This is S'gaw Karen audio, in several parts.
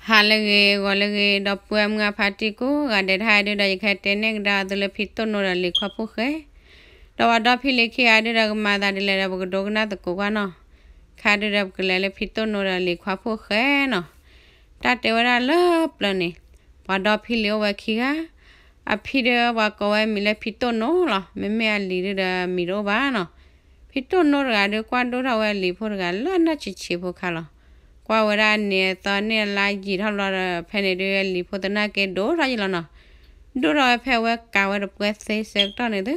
ဟါလၢအဂ့ၤ ဂီၤလၢအဂ့ၤ ဒီပုၢ်ဝဲၢ်မုၢ်အဖါတံၢ်ကိးဂၤဒဲး တဟါအံၤဒုဒီး ယကဟဲတဲနဲၣ်ကဒါသုလၢဖံတိၣ်နိဒီးလံၤခွါဖိၣ်ဃဲ, ဒီးပှၤဒီဖံလံၤခံဂၤဒုဒီး ကမၤသးဒ်လဲၣ်ဒီးပကဒိကနၣ်သကိးကွၢ်နီၤ. ခါဒုဒီးပကလဲၤလၢဖံတိၣ်နိဒီးလံၤခွါဖိၣ်ဃဲနီၤ. တၢ်တဲဝဲဒၣ်လၢပျၢၤန့ၣ်, ပှၤဒီဖံလံၤအိၣ်ဝဲခံဂၤ, အဖံဒုပှၤကိးဝဲမံၤလၢဖံတိၣ်နိလီၤ. မ့မ့ၢ်အလံၤဒုဒီးမံၤတအိၣ်ဘၣ်နီၤ. ဖံတိၣ်နိတဂၤဒုကွၢ်ဒိၣ်ထီၣ်ဝဲအလံၤဖိတဂၤလၢနီၢ်ဆံးဆံးဖိခါလီၤ. ကွၢ်ဝဲဒၣ်အနံၤအသီန့ၣ်အလါယံာ်ထီၣ်ဘျီဒီး ဖဲန့ၣ်ဒုအလံၤဖိသနာ်က့ဒိၣ်ထီၣ်ယံာ်လီၤနီၤ. ဒိၣ်ထီၣ်ဝဲဖဲအဝဲကၤဝဲတပှဲၤသ့ဆၢကတီၢ်န့ၣ်သု,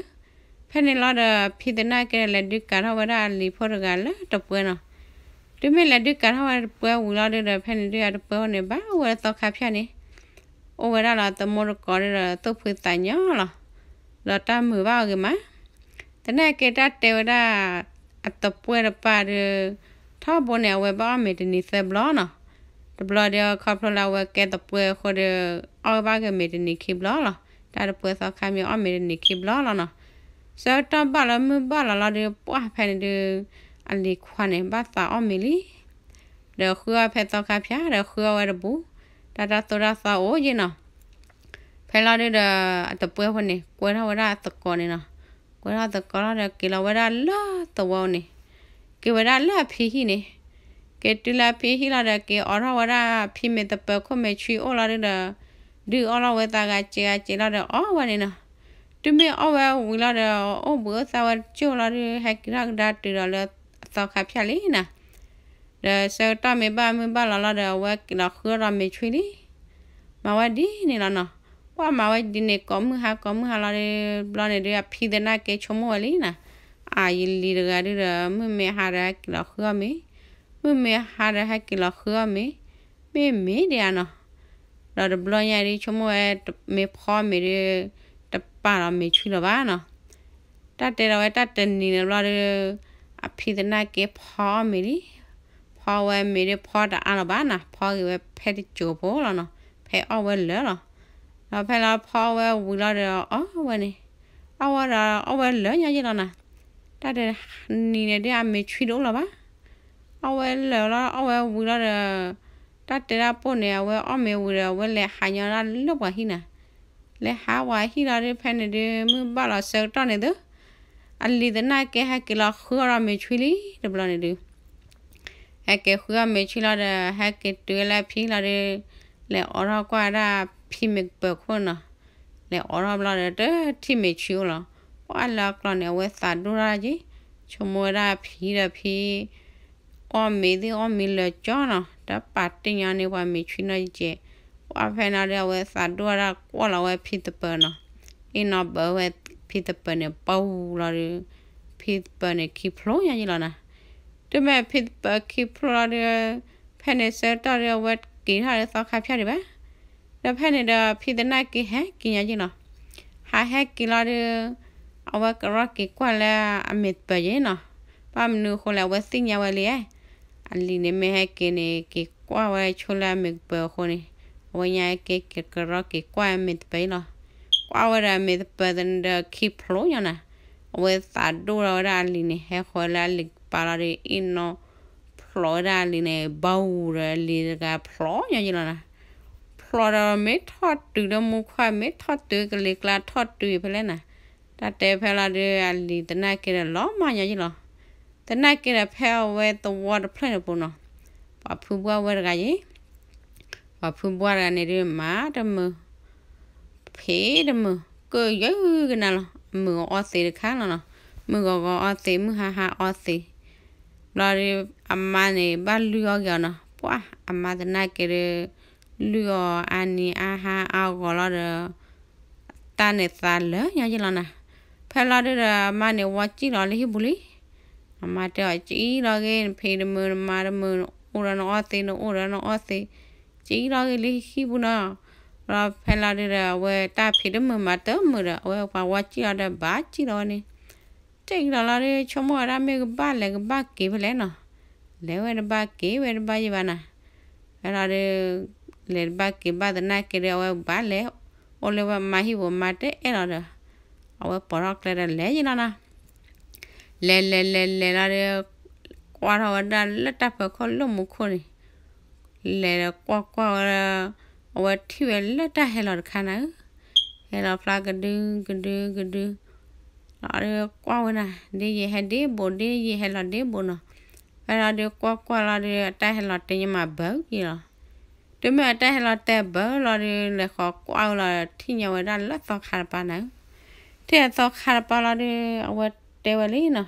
ဖဲန့ၣ်လီၤဒီး ဖံသနာ်က့ဒီးလဲၤဒုးကၤထီၣ်ဝဲဒၣ်အလံၤဖိတဂၤလၢတပှဲၤနီၤ. တုၤမ့ၢ်လဲၤဒုးကၤထီၣ်ဝဲတပှဲၤဝံၤလီၤဒုဒီး ဖဲန့ၣ်ဒုအတပှဲၤအိၣ်န့ၣ် ဘၣ်အိၣ်ဝဲလၢသီခါဖၠၣ်န့ၣ်, အိၣ်ဝဲဒၣ်လီၤ သမူတကိးဒုဒီးသူၣ်ဖှံသးညီလီၤ. ဒီးတၢ်မုာ်ဘၣ်အီၤဂ့ၤမး, သနာ်က့တၢ်တဲဝဲဒၣ် အတပှဲၤတပၤဒု ထီဘိန့ၣ် အဝဲဘၣ်အီၣ်မ့ၤတနံၤသၢဘျီနီၤ. တဘျီဒီးခီဖျိလၢအဝဲကဲတပှဲၤအဃိဒီး အီၣ်ဘၣ်က့ၤမ့ၤတနံၤခံဘျီလီၤ. တၢ်တပှဲၤသီခါမ့ၢ်အီၣ်မ့ၤတနံၤခံဘျီလီၤနီၤ. ဆၢကတီၢ်ဘၣ်လီၤမုၢ်ဘၣ်လီၤလီၤဒီး ပှၢ်ဖဲန့ၣ်ဒု အလံၤခွါန့ၣ် ဘၣ်သးအီၣ်မ့ၤလံ ဒီးဃုအီၣ်ဖဲသီခါဖၠၣ်ဒီးဃုအီၣ်ဝဲတဘူး, တၢ်တၢ်သိၣ်တၢ်သီအိၣ်ယဲနီၤ. ဖဲလီၤဒုဒီး အတပှဲၤဖိန့ၣ် ကွဲထီၣ်ဝဲဒၣ်သကိးန့ၣ်နီၤ. ကွဲထီၣ်သကိးလီၤဒီးက့ၤလီၤဝဲဒၣ်လၢသဝီန့ၣ်, က့ၤဝဲဒၣ်လၢအဖံဟံၣ်န့ၣ်, က့ၤတုၤလၢအဖံဟံၣ်လီၤဒီး က့ၤအိးထီၣ်ဝဲဒၣ်ဖံမ့ၤသပၢၤခိၣ်မ့ၤဆွံအိၣ်လီၤဒုဒီး ဒုးအီၣ်လီၤဝဲသးဂၤစ့ဂၤစ့လီၤဒီးအီၣ်ဝဲန့ၣ်နီၤ. တုၤမ့ၢ်အီၣ်ဝဲဝံၤလီၤဒီး အိၣ်ဘှံးအိၣ်သါဝဲတကၠိၢ်လီၤဒု ဟဲက့ၤထီၣ်ကဒါတုၤဒီးလၢအသီခါဖၠၣ်လံနီၤ. ဒီးဆၢကတီၢ်မ့ၢ်ဘၣ်မုၢ်ဘၣ်လီၤလီၤဒီး အဝဲက့ၤလီၤဃုအီၣ်ဒီးမ့ၤဆွံလံ. မၤဝဲဒ်န့ၣ်လီၤနီၤ. ပှၢ်မၤဝဲဒ်န့ၣ် ကိးမုၢ်ဟါကိးမုၢ်ဟါလီၤဒု ဘျီန့ၣ်ဒု အဖံသနာ်က့ဆိကမိၣ်ဝဲလံနီၤ. အယလံၤတဂၤဒုဒီး မုၢ်မ့ၢ်ဟါဒီးဟဲက့ၤလီၤဃုအီၣ်မ့ၤ, မုၢ်မ့ၢ်ဟါဒီးဟဲက့ၤလီၤဃုအီၣ်မ့ၤ, မ့ၢ်မ့ၢ်ဒံးဧါနီၤ. ဒီးတဘျီညါဒုဆိကမိၣ်ဝဲ မ့ၢ်ဖီမ့ၤဒု တပာ်လီၤမ့ၤဆွံလီၤဘၣ်နီၤ. တၢ်တဲဒီးဝဲတၢ်တနံၤန့ၣ်ဘျီဒု အဖံသနာ်က့ဖီအီၣ်မ့ၤလံ. ဖီဝဲမ့ၤဒုဖီတအါလီၤဘၣ်နီၤ, ဖီဂ့ၤဝဲဖဲတစိၤဖိလီၤနီၤ, ဖဲအီၣ်ဝဲလၢာ်လီၤ. ဒီးဖဲလီၤဖီဝဲဝံၤလီၤဒီးအီၣ်ဝဲန့ၣ်, အီၣ်ဝဲဒီးအီၣ်ဝဲလၢာ်ညါယဲလီၤနီၤ. တၢ်တနံၤန့ၣ်ဒုအမ့ၤဆွံတအိၣ်လီၤဘၣ်. အီၣ်ဝဲလၢာ်လီၤ အီၣ်ဝဲဝံၤလီၤဒီး တၢ်တဲဒၣ်ပိၢ်န့ၣ် အဝဲအီၣ်မ့ၤဝံၤဒီး အဝဲလဲၤဟးညီဒၣ်လၢပှၤဟံၣ်နီၤ. လဲၤဟးပှၤဟံၣ်လီၤဒု ဖဲန့ၣ်ဒု မုၢ်ဘၣ်လီၤဆၢကတီၢ်န့ၣ်သု အလံၤသနာ်က့ဟဲက့ၤလီၤဃုအီၣ်ဒီးမ့ၤဆွံလံတဘျီန့ၣ်ဒု ဟဲက့ၤဃုအီၣ်မ့ၤဆွံလီၤဒီး ဟဲက့ၤတုၤလၢအဖံလီၤဒု လဲၤအိးထီၣ်ကွၢ်ဒၣ်ဖံမ့ၤကပၢၤခိၣ်နီၤ. လဲၤအိးထီၣ်ဘျီဒီး တထံၣ်မ့ၤဆွံအိၣ်လီၤ. ပှၢ်လၢအကျီၢ်န့ၣ် အဝဲသးဒိၣ်တၢ်က့ၤ, ဆိကမိၣ်ဝဲဒၣ်ဖံဒီးဖံ အီၣ်မ့ၤသ့ၣ်အီၣ်မ့ၤလၢာ်ကၠီနီၤ, တပာ်တ့ၢ်ညီန့ၢ်ပှၤမ့ၤဆွံနီတကဲး. ပှၢ်ဖဲန့ၣ်ဒီး အဝဲသးဒိၣ်ဝဲဒၣ်ကွၢ်လီၤဝဲဖံသပၢၤနီၤ. အ့ၣ်နီၤဘၢဝဲဖံသပၢၤန့ၣ် ပူၤလီၤဒီး ဖံသပၢၤန့ၣ်ခံဖျိညါယဲလီၤနီၤ. တုၤမ့ၢ်ဖံသပၢၤခံဖျိလီၤဒီး ဖဲန့ၣ်ဆၢကတီၢ်ဒီး အဝဲက့ၤထီၣ်လၢသီခါဖၠၣ်ဒံးဘၣ်. ဒီးဖဲန့ၣ်ဒီး ဖံသနာ်က့ဟဲက့ၤညါယဲလီၤ. ဟးဟဲက့ၤလီၤဒီး အဝဲကရီက့ၤကွၢ်လၢအမ့ၤသပၢၤယဲနီၤ. ဘၣ်မနုၤအဃိလဲၣ် အဝဲသ့ၣ်ညါဝဲလံဧါ. အလံၤန့ၣ်မ့ၢ်ဟဲက့ၤန့ၣ် က့ၤကွၢ်ဝဲဆိလၢအမ့ၤသပၢၤအဃိန့ၣ် အဝဲညါက့ၤကရီက့ၤကွၢ်မ့ၤသပၢၤအံၤလီၤ. ကွၢ်ဝဲဒီးမ့ၤသပၢၤဒီးခံဖျိညါနီၤ. အဝဲသးဒိၣ်ထီၣ်ဝဲဒၣ်အလံၤန့ၣ် ဟဲဃီၤလၢအလံၤကပၤလီၤဒီး အ့ၣ်နီၤဖျိးဝဲဒၣ်အလံၤန့ၣ် ဘၣ်ဝူၤဒီးအလံၤတဂၤဖျိညါယဲလီၤနီၤ. ဖျိးဒီးမ့ၢ်ထီၣ်တုၤလၢမူခွါ မ့ၢ်ထီၣ်တုၤကလံၤကျါထီၣ်တုၤဖဲလဲၣ်နီၤ. တၢ်တဲဖဲလီၤဒုး အလံၤသနာ်က့ဒီးလီၤမၢ်ညါယဲလီၤ. သနာ်က့ဒီးဖဲအဝဲသဝီတဖျၢၣ်န့ၣ်ပူၤနီၤ ပှၤဖုဘှၢ်ဝဲတဂၤယဲ ပှၤဖုဘှၢ်တဂၤန့ၣ်ဒုး မၤတမုာ် ဖံးတမုာ် ကၢၢ်ယၢကနၣ်လီၤ. အမုၢ်ဂီၤအီသံးတခါလီၤနီၤ. မုၢ်ဂီၤဂီၤအီသံး မုၢ်ဟါဟါအီသံး ဘျီဒီး အမါန့ၣ် ဘၣ်လုၢ်အီၣ်က့ၤအီၤနီၤ. ပှၢ်အမါသနာ်က့ဒီး လုၢ်အီၣ်အါနံၤအါဟါအါဂီၤလီၤဒီး တၢ်န့ၣ်သးလၢာ်ညါယဲလီၤနီၤ. ဖဲလီၤဒုးဒီး အမါန့ၣ်ဝီစံၣ်လီၤလၢဟံၣ်ပူၤလံ. အမါတဲအီၤ စံၣ်လီၤဂ့ၤ နဖံးတမုာ် နမါတမုာ် နအိၣ်ဒီးနအီသံး နအိၣ်ဒီးနအီသံး စံၣ်လီၤဂ့ၤလၢဟံၣ်ပူၤနီၤ. ဘျီဖဲလီၤဒုးဒီး အဝဲတၢ်ဖံးတမုာ်မၤတမုာ်ဒီး အဝဲပှၤဝီစံၣ်လီၤဒီး ဘၣ်စံၣ်လီၤဝဲန့ၣ် စံၣ်လီၤလီၤဒီး ဆိကမိၣ်ဝဲဒၣ်မ့ၢ်ကဘၣ်လဲၤကဘၣ်က့ၤဖဲလဲၣ်နီၤ. လဲၤဝဲတဘၣ်က့ၤဝဲတဘၣ်ယံၤဘၣ်နီၤ. ဖဲလီၤဒုး လဲၤတဘၣ်က့ၤဘၣ်သနာ်က့ဒီး အဝဲဘၣ်လဲၤ အိၣ်လၢဝဲမါဟံၣ်ပူၤမါတအဲၣ်လီၤဒီး အဝဲပိာ်ထီၣ်ကျဲဒီးလဲၤယံၤလီၤနီၤ. လဲၤလဲၤလဲၤလဲၤလီၤဒီး ကွၢ်ထီၣ်ဝဲဒၣ်လၢတၢ်ဖီခိၣ်လၢမူခိၣ်န့ၣ် လဲၤဒီးကွၢ်ကွၢ်ဝဲဒီး အဝဲထံၣ်ဝဲလၢတၢ်ဟဲလီၤတခါနၤဧၢ, ဟဲလီၤဖျါကဒုကဒုကဒု လီၤဒီးကွၢ်ဝဲနၤ ဒ်ယဟဲဒ့ဘိး ဒ်ယဟဲလီၤဒ့ဘိးနီၤ, ဖဲလီၤဒီးကွၢ်ကွၢ်လီၤဒီး အတၢ်ဟဲလီၤတဲာ်ညီမးဘၢက့ၤလီၤ, တုၤမ့ၢ်အတၢ်ဟဲလီၤတဲာ်ဘၢလီၤဒီး လဲၤဃီၤကွၢ်ဝဲလီၤ ထံၣ်ညီဝဲဒၣ်လၢသီခါတပၤနၤဧၢ, ထံၣ်အသီခါတပၤလီၤဒီး အဝဲတဲဝဲလံနီၤ,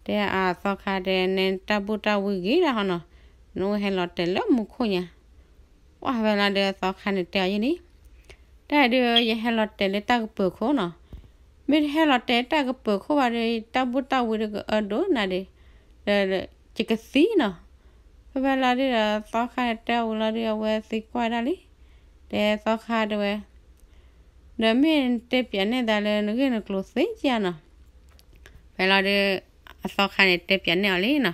တဲအသီခါတဲ နဲတၢ်ဘူၣ်တၢ်ဝံၤဂ့ၤဒၣ်ဟီနီၤ, နအိၣ်ဟဲလီၤတဲာ်လၢမူခိၣ်ညါ, ပှၢ်ဖဲလီၤဒီးအသီခါန့ၣ်တဲအီၤယဲန့ၣ်, တၢ်ဒုးယဟဲလီၤတဲာ်လၢတၢ်ကပၢၤခိၣ်နီၤ, မ့ၢ်တဟဲလီၤတဲာ်တၢ်ကပၢၤခိၣ်ဘၣ်ဒီး တၢ်ဘူၣ်တၢ်ဝံၤဒီးကအၢဒိၣ်နၤဒီး ဒီးယကသံနီၤ, ဖဲဖဲလီၤဒုးဒီးသီခါန့ၣ်တဲအီၤဝံၤလီၤဒီး အဝဲသံကွၢ်ဒၣ်လံ, တဲသီခါတဲဝဲ ဒီးမ့ၢ်နတဲပၠးနဲၣ်သးလၢနဂ့ၢ်နကျိၤသ့ဧါနီၤ, ဖဲလီၤဒီး အသီခါန့ၣ်တဲပၠးနဲၣ်အီၤလံနီၤ,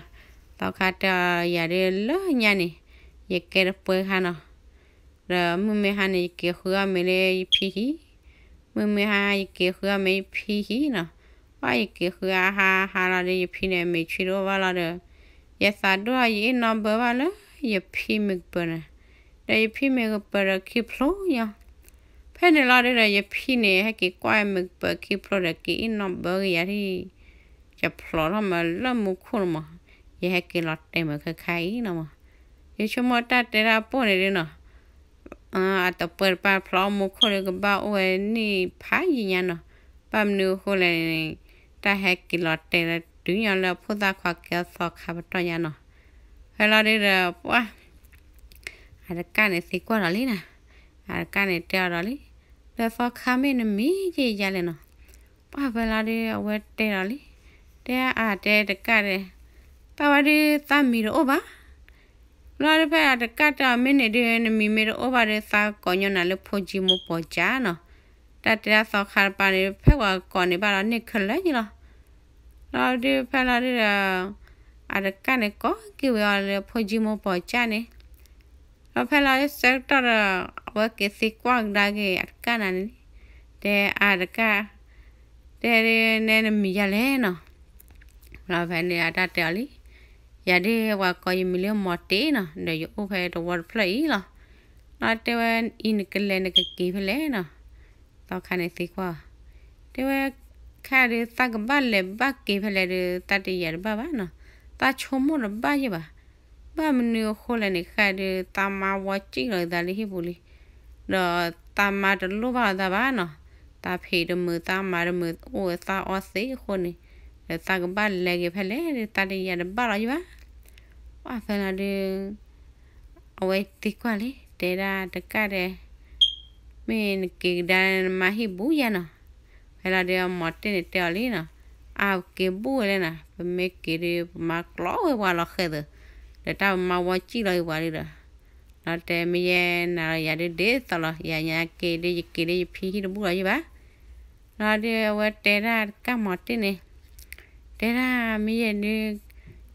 သီခါတဲအီၤ ယၤဒုးလၢညါန့ၣ် ယကဲတပှဲၤခါနီၤ, ဒီးမုၢ်မ့ၢ်ဟါန့ၣ် ယက့ၤဃုအီၣ်မ့ၤလၢယဖံဟံၣ်, မုၢ်မ့ၢ်ဟါယက့ၤဃုအီၣ်မ့ၤယဖံဟံၣ်နီၤ, ဘၣ်ယက့ၤဃုအဟါဟါလီၤဒီး ယဖံန့ၣ်မ့ၤဆှံတအိၣ်ဘၣ်လီၤဒီး ယသးဒိၣ်အီၤ ယအ့ၣ်နီၢ်ဘၢဘၣ်လၢယဖံမ့ၤကပၢၤန့ၣ်, ဒီးယဖံမ့ၤကပၢၤဒီးခံဖျိညါ, ဖဲန့ၣ်လီၤဒုးဒီး ယဖံန့ၣ် ဟဲက့ၤကွၢ်မ့ၤကပၢၤခံဖျိဒီး က့ၤအ့ၣ်နီၢ်ဘၢက့ၤယၤဒ် ယဖျိးထီၣ်မးလၢမူခိၣ်န့ၣ်မး, ယဟဲက့ၤလီၤတဲာ်မးခဲခါအံၤနီၤမး, ယဆိကမိၣ်တၢ်တဲတၢ်ပိၢ်န့ၣ်ဒုးနီၤ အတပှဲၤတပၤဖျိးမူခိၣ်ဒီး ကဘၣ်အိၣ်ဝဲနံၣ်ဖးယံာ်ညါနီၤ, ဘၣ်မနုၤအဃိလဲၣ်န့ၣ် တၢ်ဟဲက့ၤလီၤတဲာ်လၢတုၤညီလၢဖိသၣ်ခွါကဲသီခါပတီၢ်ညါနီၤ, ဖဲလီၤဒုးဒီးပှၢ် အတကၣ်န့ၣ်သံကွၢ်ဒီးလံနီၤ, အတကၣ်န့ၣ်တဲအီၤဒီးလံ, ဒီးသီခါမ့ၢ်နမံၤက့ၤယၤလဲၣ်နီၤ, ပှၢ်ဖဲလီၤဒုးအဝဲတဲဒီးလံ, တဲအါတဲတကၣ်ဒီး, ပၢ်ဝဲဒုးသးမံၤတအိၣ်ဘၣ် လီၤဒုးဖဲအတကၣ်တဲအီၤမ့ၢ်န့ၣ်ဒုး နမံၤမ့ၢ်တအိၣ်ဘၣ်ဒီး သးကိးညီနၤလၢဖိကၠံမိၢ်ပှီၤကၠါနီၤ, တၢ်တဲဒၣ်သီခါတပၤန့ၣ် ဖဲပှၤကိးန့ၢ်ဘၣ်လီၤန့ၢ်ခဲလၢာ်ယလီၤ, လီၤဒုးဖဲလီၤဒုးဒီး အတကၣ်န့ၣ်ကိးက့ၤဝဲအီၤလၢဖိကၠံမိၢ်ပှီၤကၠါန့ၣ်, ဒီးဖဲလီၤဒုးဆၢကတီၢ်ဒီး အဝဲက့ၤသံကွၢ်ကဒါက့ၤအတကၣ်နၤန့ၣ်, တဲအတကၣ်, တဲဒုးနဲနမံၤယၤလဲၣ်နီၤ လီၤဖဲန့ၣ်အတၢ်တဲအီၤလံ, ယၤဒုးပှၤကိးယမံၤလၢမီၤတ့ၢ်နီၤ ဒီးယအိၣ်ဖဲတဝီတဖျၢၣ်အံၤလီၤ, လီၤတဲဝဲအံၤနကလဲၤနကက့ၤဖဲလဲၣ်နီၤ, သီခါန့ၣ်သံကွၢ်, တဲဝဲ, ခဲဒုးသးကဘၣ်လဲၤဘၣ်က့ၤဖဲလဲၣ်ဒုး သးတယာ်တဘၣ်ဘၣ်နီၤ, သးဆိကမိၣ်တဘၣ်ယဲၢ်ဘၣ်, ဘၣ်မနုၤအဃိလဲၣ်န့ၣ် ခဲဒုးသးမါဝီစံၣ်လီၤသးလၢဟံၣ်ပူၤလံ ဒီးသးမါတလိၣ်ဘၣ်လီၤသးဘၣ်နီၤ, သးဖံးတမုာ်သးမၤတမုာ်အိၣ်ဝဲသးအီသံးအဃိန့ၣ်, ဒီးသးကဘၣ်လဲၤက့ၤဖဲလဲၣ်ဒုး သးတယာ်တဘၣ်လီၤယဲၢ်ဘၣ်, ပှၢ်ဖဲလီၤဒုး အဝဲသံကွၢ်လံ တဲဒၣ်တကၣ်ဒီး, မ့ၢ်နက့ၤကဒါနမါဟံၣ်ဘူးယၤနီၤ, ဖဲလီၤဒုးအမီၤတ့ၢ်န့ၣ်တဲအီၤလံနီၤ, အက့ၤဘူးဝဲလဲၣ်နီၤ ပမ့ၢ်က့ၤဒုး ပမၤကျီဝဲပှၤလီၤဃဲသၢ, ဒီးတၢ်ပမါဝီစံၣ်လီၤယပှၤဒုးဒီး, လီၤတဲမ့ၢ်ယဲၢ်နၤလီၤယၤဒုးဒ်သိးလီၤ ယၤညါက့ၤဒုး ယက့ၤဒုးယဖံဟံၣ်တဘူးလီၤယဲၢ်ဘၣ် လီၤဒုးအဝဲတဲဒၣ်တကၣ်မီၤတ့ၢ်န့ၣ်, တဲဒၣ်မ့ၢ်ယဲၢ်ဒုး,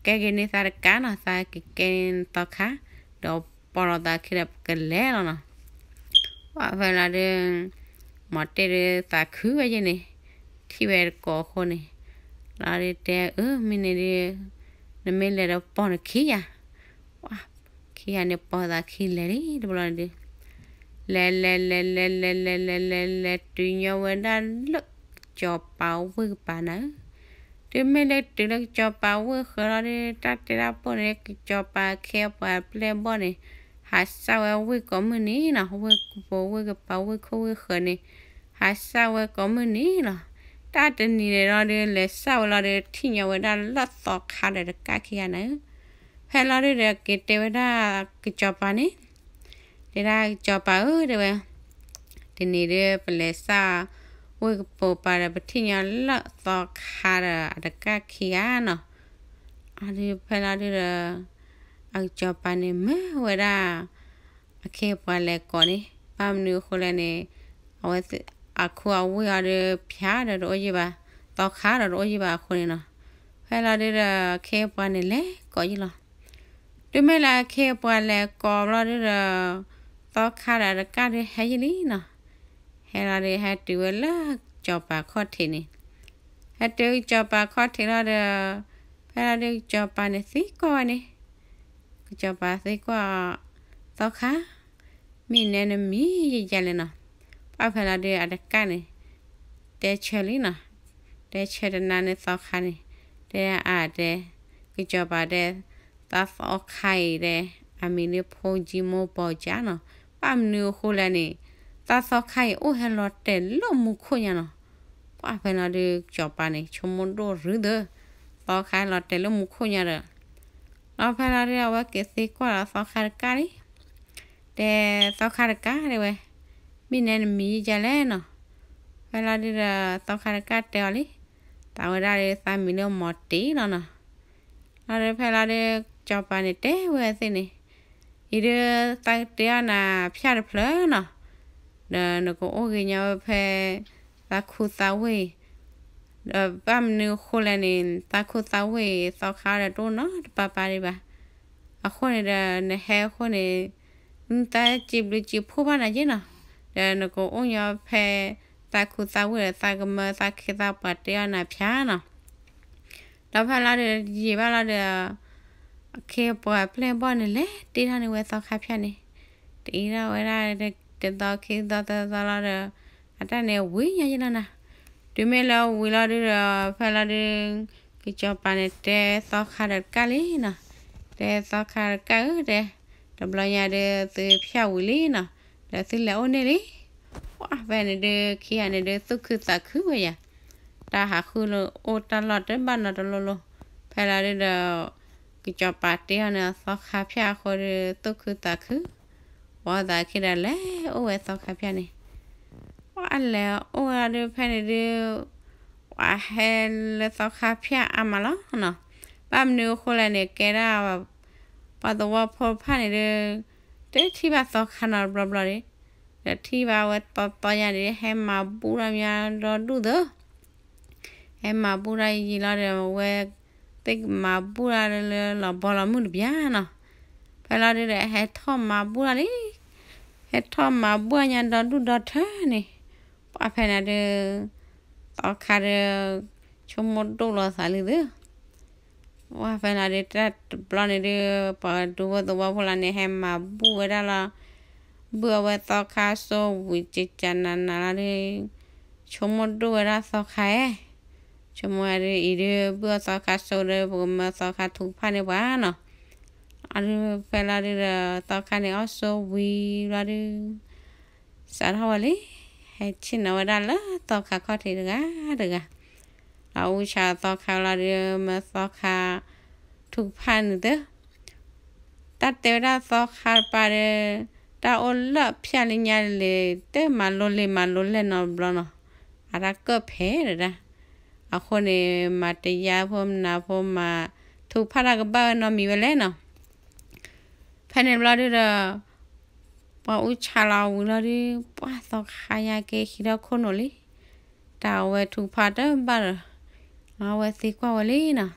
ကဲက့ၤန့ၢ်သးတကၣ်နီၤ သးကကဲန့ၢ်နသီခါ, ဒီးပီၢ်လီၤသးခံဒီးပကလဲၤလီၤနီၤ, ပှၢ်ဖဲလီၤဒုး, မီၤတ့ၢ်ဒုးသးခုဝဲယဲၢ်န့ၣ်, ထံၣ်ဝဲတကိးအဃိန့ၣ်, လီၤဒုးတဲအၢ မ့ၢ်န့ၣ်ဒုး, နမ့ၢ်လဲၤဒီးပီၢ်နခံယၤ, ပှၢ်, ခံဂၤန့ၣ်ပီၢ်သးခံလဲၤလံတဘျီန့ၣ်ဒုး လဲၤလဲၤလဲၤလဲၤလဲၤလဲၤလဲၤလဲၤ လဲၤတုၤညီဝဲဒၣ်လၢ ကစီၤပၤဝ့ၢ်ကပၤနၤဧၢ, တုၤမ့ၢ်လၢတုၤလၢကစီၤပၤဝ့ၢ်ဃၢၤလီၤဒီး တၢ်တဲတၢ်ပိၢ်န့ၣ် ကစီၤပၤအခ့အပှၤအပျဲၢ်အဘီၣ်န့ၣ်, ဟးစၢ်ဝဲဝ့ၢ်ကိးမုၢ်နံၤနီၤ ဝ့ၢ်ကပိာ်ဝ့ၢ်ကပၤဝ့ၢ်ခိၣ်ဝ့ၢ်ဃၢၤန့ၣ်, ဟးစၢ်ဝဲကိးမုၢ်နံၤလီၤ, တၢ်တနံၤန့ၣ်လီၤဒီး လဲၤစၢ်ဝဲလီၤဒီး ထံၣ်ညီဝဲဒၣ်လၢသီခါဒီးတကၣ်ခံဂၤနၤဧၢ, ဖဲလီၤဒုးဒီးက့ၤတဲဝဲဒၣ် ကစီၤပၤန့ၣ်, တဲဒၣ်ကစီၤပၤဧၢ တဲဝဲ, တနံၤဒုးပလဲၤစၢ်, ဝ့ၢ်ကပိာ်ပၤဒီးပထံၣ်ညီလၢသီခါဒီးအတကၣ်ခံဂၤနီၤ, အဒုးဖဲလီၤဒုးဒီး, အကစီၤပၤန့ၣ်မၢဝဲဒၣ် အခ့အပှၤလဲၤကိးန့ၣ်, ဘၣ်မနုၤအဃိလဲၣ်န့ၣ်, အဝဲ, အခူအဝ့ၢ်အီၤဒီးဖၠါဒီးတအိၣ်ယံာ်ဘၣ်, သီခါဒီးတအိၣ်ယံာ်ဘၣ်အဃိန့ၣ်နီၤ, ဖဲလီၤဒုးဒီးအခ့အပှၤန့ၣ်လဲၤကိးယံာ်လီၤ, တုၤမ့ၢ်လၢအခ့အပှၤလဲၤကိးဘျီဒုးဒီး, သီခါဒီးအတကၣ်ဒုးဟဲယံာ်လံနီၤ, ဟဲလီၤဒုးဟဲတုၤဝဲလၢကစီၤပၤခီၣ်ထံးန့ၣ်, ဟဲတုၤကစီၤပၤခီၣ်ထံးလီၤဒီး, ဖဲလီၤဒုးကစီၤပၤန့ၣ်သံကွၢ်ဝဲန့ၣ် ကစီၤပၤသံကွၢ်, သီခါ, မ့ၢ်နဲနမံၤယယလဲၣ်နီၤ. ပှၢ်ဖဲလီၤဒုးအတကၣ်န့ၣ် တဲဆၢလံနီၤ. တဲဆၢတနၤန့ၣ်သီခါန့ၣ် တဲအါတဲ, ကစီၤပၤတဲ, သးသီခါအံၤတဲ, အမံၤလၢဖိကၠံမိၢ်ပီၤကၠါနီၤ. ဘၣ်မနုၤအဃိလဲၣ်န့ၣ် သးသီခါအံၤ အိၣ်ဟဲလီၤတဲာ်လၢမူခိၣ်ညါနီၤ. ပှၢ်ဖဲလီၤဒုးကစီၤပၤန့ၣ် ဆိကမိၣ်ဒိၣ်ရုံသၢ, သီခါလီၤတဲာ်လၢမူခိၣ်ညါဒီး လီၤဖဲလီၤဒုး အဝဲက့ၤသံကွၢ်လီၤသီခါတကၣ်လံ. တဲသီခါတကၣ်တဲဝဲ, မ့ၢ်နဲနမံၤယယလဲၣ်နီၤ. ဖဲလီၤဒုးဒီးသီခါတကၣ်တဲအီၤလံ, သးဝဲဒၣ်ဒုးသးမံၤလၢမီၤတ့ၢ်လီၤနီၤ. လီၤဒုးဖဲလီၤဒုး ကစီၤပၤန့ၣ်တဲဝဲသ့ၣ်န့ၣ်, အံၤဒုးသးကတဲအီၣ်နၤဖၠၣ်တဖျၢၣ်နီၤ. ဒီးနကအိၣ်ဂ့ၤညါဝဲဖဲ သးခူသးဝ့ၢ်အံၤ, ဒီးဘၣ်မနုၤအဃိလဲၣ်န့ၣ် သးခူသးဝ့ၢ်အံၤ သီခါဒီးတအိၣ်နီတပၤပၤဒံးဘၣ်. အဃိန့ၣ်ဒီး နဟဲအဃိန့ၣ် နတၢ်စံးဘျုးစံးဖှိၣ်ဘၣ်နၤက့နီၤ. ဒီးနကအိၣ်ညီဖဲ သးခူသးဝ့ၢ်ဒီး သးကမၢသးခ့သးပှၤတဲအီၣ်နၤဖၠၣ်နီၤ. ဒီးဖဲလီၤဒုး ယံာ်ဘၣ်လီၤဒီး အခ့အပှၤပျဲၢ်ဘီၣ်န့ၣ် လဲၤတ့ထီၣ်န့ၢ်ဝဲသီခါဖၠၣ်န့ၣ်, တ့ထီၣ်ဝဲဒၣ် တသီခံသီသၢသီလီၤဒီး အတၢ်န့ၣ်ဝံၤညါယဲလီၤနၤ. တုၤမ့ၢ်လၢဝံၤလီၤဒုးဒီး ဖဲလီၤဒုး ကစီၤပၤန့ၣ်တဲသီခါဒီးတကၣ်လံနီၤ. တဲသီခါတကၣ်ဧၢတဲ, တဘျီညါဒုးသုဖၠၣ်ဝံၤလံနီၤ, ဒီးသုလဲၤအိၣ်န့ၣ်လံ. ပှၢ်ဖဲန့ၣ်ဒုး ခံဂၤန့ၣ်ဒုး သူၣ်ခုသးခုဝဲယၤ, တၢ်ဟးဃုလၢအိၣ်တၢ်လီၢ်တဘၣ်နီတလိၤလိၤ. ဖဲလီၤဒုးဒီး ကစီၤပၤတ့ထီၣ်န့ၢ်သီခါဖၠၣ်အဃိဒီး သူၣ်ခုသးခု, ဝံသးခံဒီးလဲၤအိၣ်ဝဲသီခါဖၠၣ်န့ၣ်. ပှၢ်လဲၤအိၣ်ဝဲဒၣ်ဒုးဖဲန့ၣ်ဒုး ပှၢ်ဟဲလၢသီခါဖၠၣ်အါမးလီၤနီၤ. ဘၣ်မနုၤအဃိလဲၣ်န့ၣ် ကဲဒၣ် ပှၤသဝီဖိတဖၣ်န့ၣ်ဒုး တထံၣ်ဘၣ်သီခါနီတဘျီဘျီဒံး, ဒီးထံၣ်ဘၣ်ဝဲသီသီညါန့ၣ် ဟဲမၤဘူၣ်ထီၣ်မးဒီဒူၣ်သၢ ဟဲမၤဘူၣ်ထီၣ်ယံာ်လီၤဒီး အဝဲသ့ၣ်ကမၤဘူၣ်တၢ်လၢလီၤဘီလီၤမုၢ်တဘျီနီၤ. ဖဲလီၤဒုးဒီး ဟဲထီၣ်မၤဘူၣ်တၢ်လံ, ဟဲထီၣ်မၤဘူၣ်ညါဒီဒူၣ်ဒီထၢန့ၣ်, ပှၢ်ဖဲန့ၣ်ဒုး သီခါဒီး ဆိကမိၣ်ဒိၣ်လီၤသးလံသု ပှၢ်ဖဲလီၤဒုး တၢ်တဘျီန့ၣ်ဒုး ပှၤဒူဖိသဝီဖိလီၤန့ၣ် ဟဲမၤဘူၣ်ဝဲဒၣ်လီၤ. ဘုၣ်အဝဲသီခါစိဝံၤ ကကနးနးလီၤဒုး ဆိကမိၣ်ဒိၣ်ဝဲဒၣ်သီခါဧၢ, ဆိကမိၣ်ဒုး အံၤဒုး ဘုၣ်အီၣ်သီခါစိဒီး ပကမၢသီခါထုကဖၣ်န့ၢ်ပှၤနီၤ. အဒုးဖဲလီၤဒုးဒီး သီခါန့ၣ်အီၣ်စိဝံၤလီၤဒုး စးထီၣ်ဝဲလံ, ဟဲဆ့ၣ်နီၤဝဲဒၣ်လၢသီခါခီၣ်ထံးတဂၤတဂၤ, ဒီးအူဆးသီခါလီၤဒုး မၢသီခါထုကဖၣ်န့ၣ်သၢ တၢ်တဲဝဲဒၣ်သီခါတပၤဒီး တၢ်အိၣ်လၢဖၠၣ်လၢညါလံ တမၤလိလံမၤလိလဲၢ်နီတဘျီနီၤ, အတၢ်ကၢၣ်ဖဲးဒၣ်. အဃိန့ၣ် မၤတယါဖိမနၤဖိမၤ ထုကဖၣ်တၢ်ကဘၣ်ဝဲနီတမံၤဝဲလဲၣ်နီၤ. ဖဲန့ၣ်တဘျီဒုးဒီး ပှၤအူဆးလီၤဝံၤလီၤဒုး ပှၢ်သီခါညါက့ဟံးထီၣ်ခိၣ်နူာ်လံ, တၢ်အဝဲထုကဖၣ်တဘၣ်ဒီး အဝဲသံကွၢ်ဝဲလံနီၤ,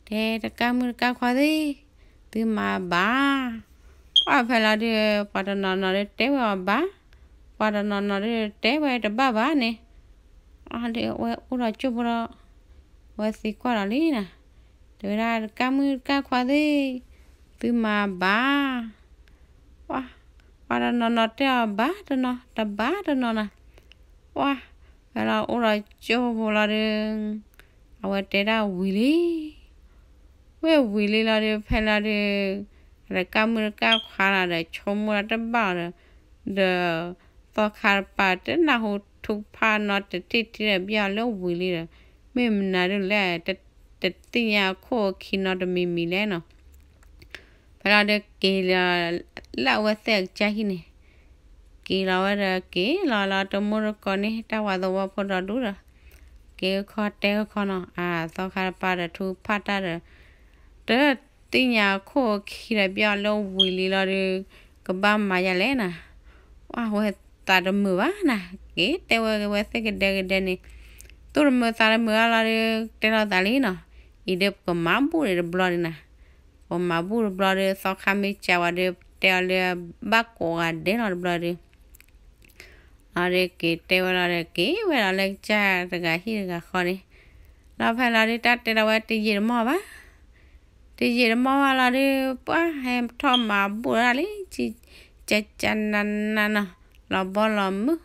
တဲတကၢ်မုၣ်တကၢ်ခွါသ့ၣ်, သုမၤဘၣ်. ပှၢ်ဖဲလီၤဒုး ပှၤတနီၤနီၤဒုးတဲဝဲအီၤဘၣ်, ပှၤတနီၤနီၤဒုးတဲဝဲတဘၣ်ဘၣ်န့ၣ်, အဝဲအိၣ်ဒီးကၠိဖိဒီး အဝဲသံကွၢ်ဒီးလံနီၤ, တဲဝဲဒၣ်တကၢ်မုၣ်တကၢ်ခွါသ့ၣ်, သုမၤဘၣ်. ပှၤတနီၤနီၤတဲအီၤဘၣ်တနီၤ တဘၣ်တနီၤနီၤ, ပှၢ်ဖဲလီၤအိၣ်ဒီးကၠိဖိလီၤဒုး အဝဲတဲဒၣ်ဝံၤလံ ဝဲၢ်ဝံၤလံလီၤဒုး ဖဲလီၤဒုး အတကၢ်မုၣ်တကၢ်ခွါလီၤဒီး ဆိကမိၣ်ဒီးတဘၣ်အီၤဒီး ဒီးသီခါတပၤတနၢ်ဟူထုကဖၣ်နီတထံၣ်ထံၣ်ဒီး ဘၣ်အီၤလၢဝံၤလံဒီး မ့ၢ်မနုၤဒုးလဲၣ် တသ့ၣ်ညါအခိၣ်အခံနီတမံၤမံၤလဲၣ်နီၤ. ဖဲလီၤဒုးက့ၤလီၤ လၢအဝဲသ့ၣ်အကစၢ်ဟံၣ်န့ၣ် က့ၤလီၤဝဲဒီးက့ၤလီၤလီၤတမူတကိးန့ၣ် တၢ်ဝၤသဝီဖိဒီဒူၣ်ဒီး က့ၤခီတဲခီနီၤ အသီခါတပၤဒီးထုကဖၣ်တၢ်ဒီး တသ့ၣ်ညါအခိၣ်အခံဒီး ဘၣ်အီၤလၢဝံၤလံလီၤဒုး ကဘၣ်မၤယၤလဲၣ်နၤ. ဝဲသးတမုာ်ဘၣ်နၤ က့ၤတဲဝဲဝဲသ့ၣ်ကဒဲကဒဲန့ၣ် သူၣ်တမုာ်သးတမုာ်အါလီၤဒုး တဲလိာ်သးလံနီၤ အံၤဒုးပကမၤဘူၣ်ဒံးတဘျီဒုးနၤ. ပမၤဘူၣ်တဘျီဒီး သီခါမ့ၢ်စံးဝဲဒီး တဲအီၤလၢဘၣ်ကိးဂၤဒဲးလီၤတဘျီဒီး လီၤဒီးက့ၤတဲဝဲလီၤဒီး က့ၤဝဲလီၤလၢကစၢ်တဂၤဟံၣ်တဂၤဃီန့ၣ် လီၤဖဲလီၤဒုး တၢ်တဲလီၤဝဲတယံာ်တမီၢ်ဘၣ် တယံာ်တမီၢ်ဘၣ်လီၤဒုး ပှၢ်ဟဲထီၣ်မၤဘူၣ်ဒၣ်လံ ဆံ ကကနနနီၤ, လီၤဘီလီၤမုၢ်,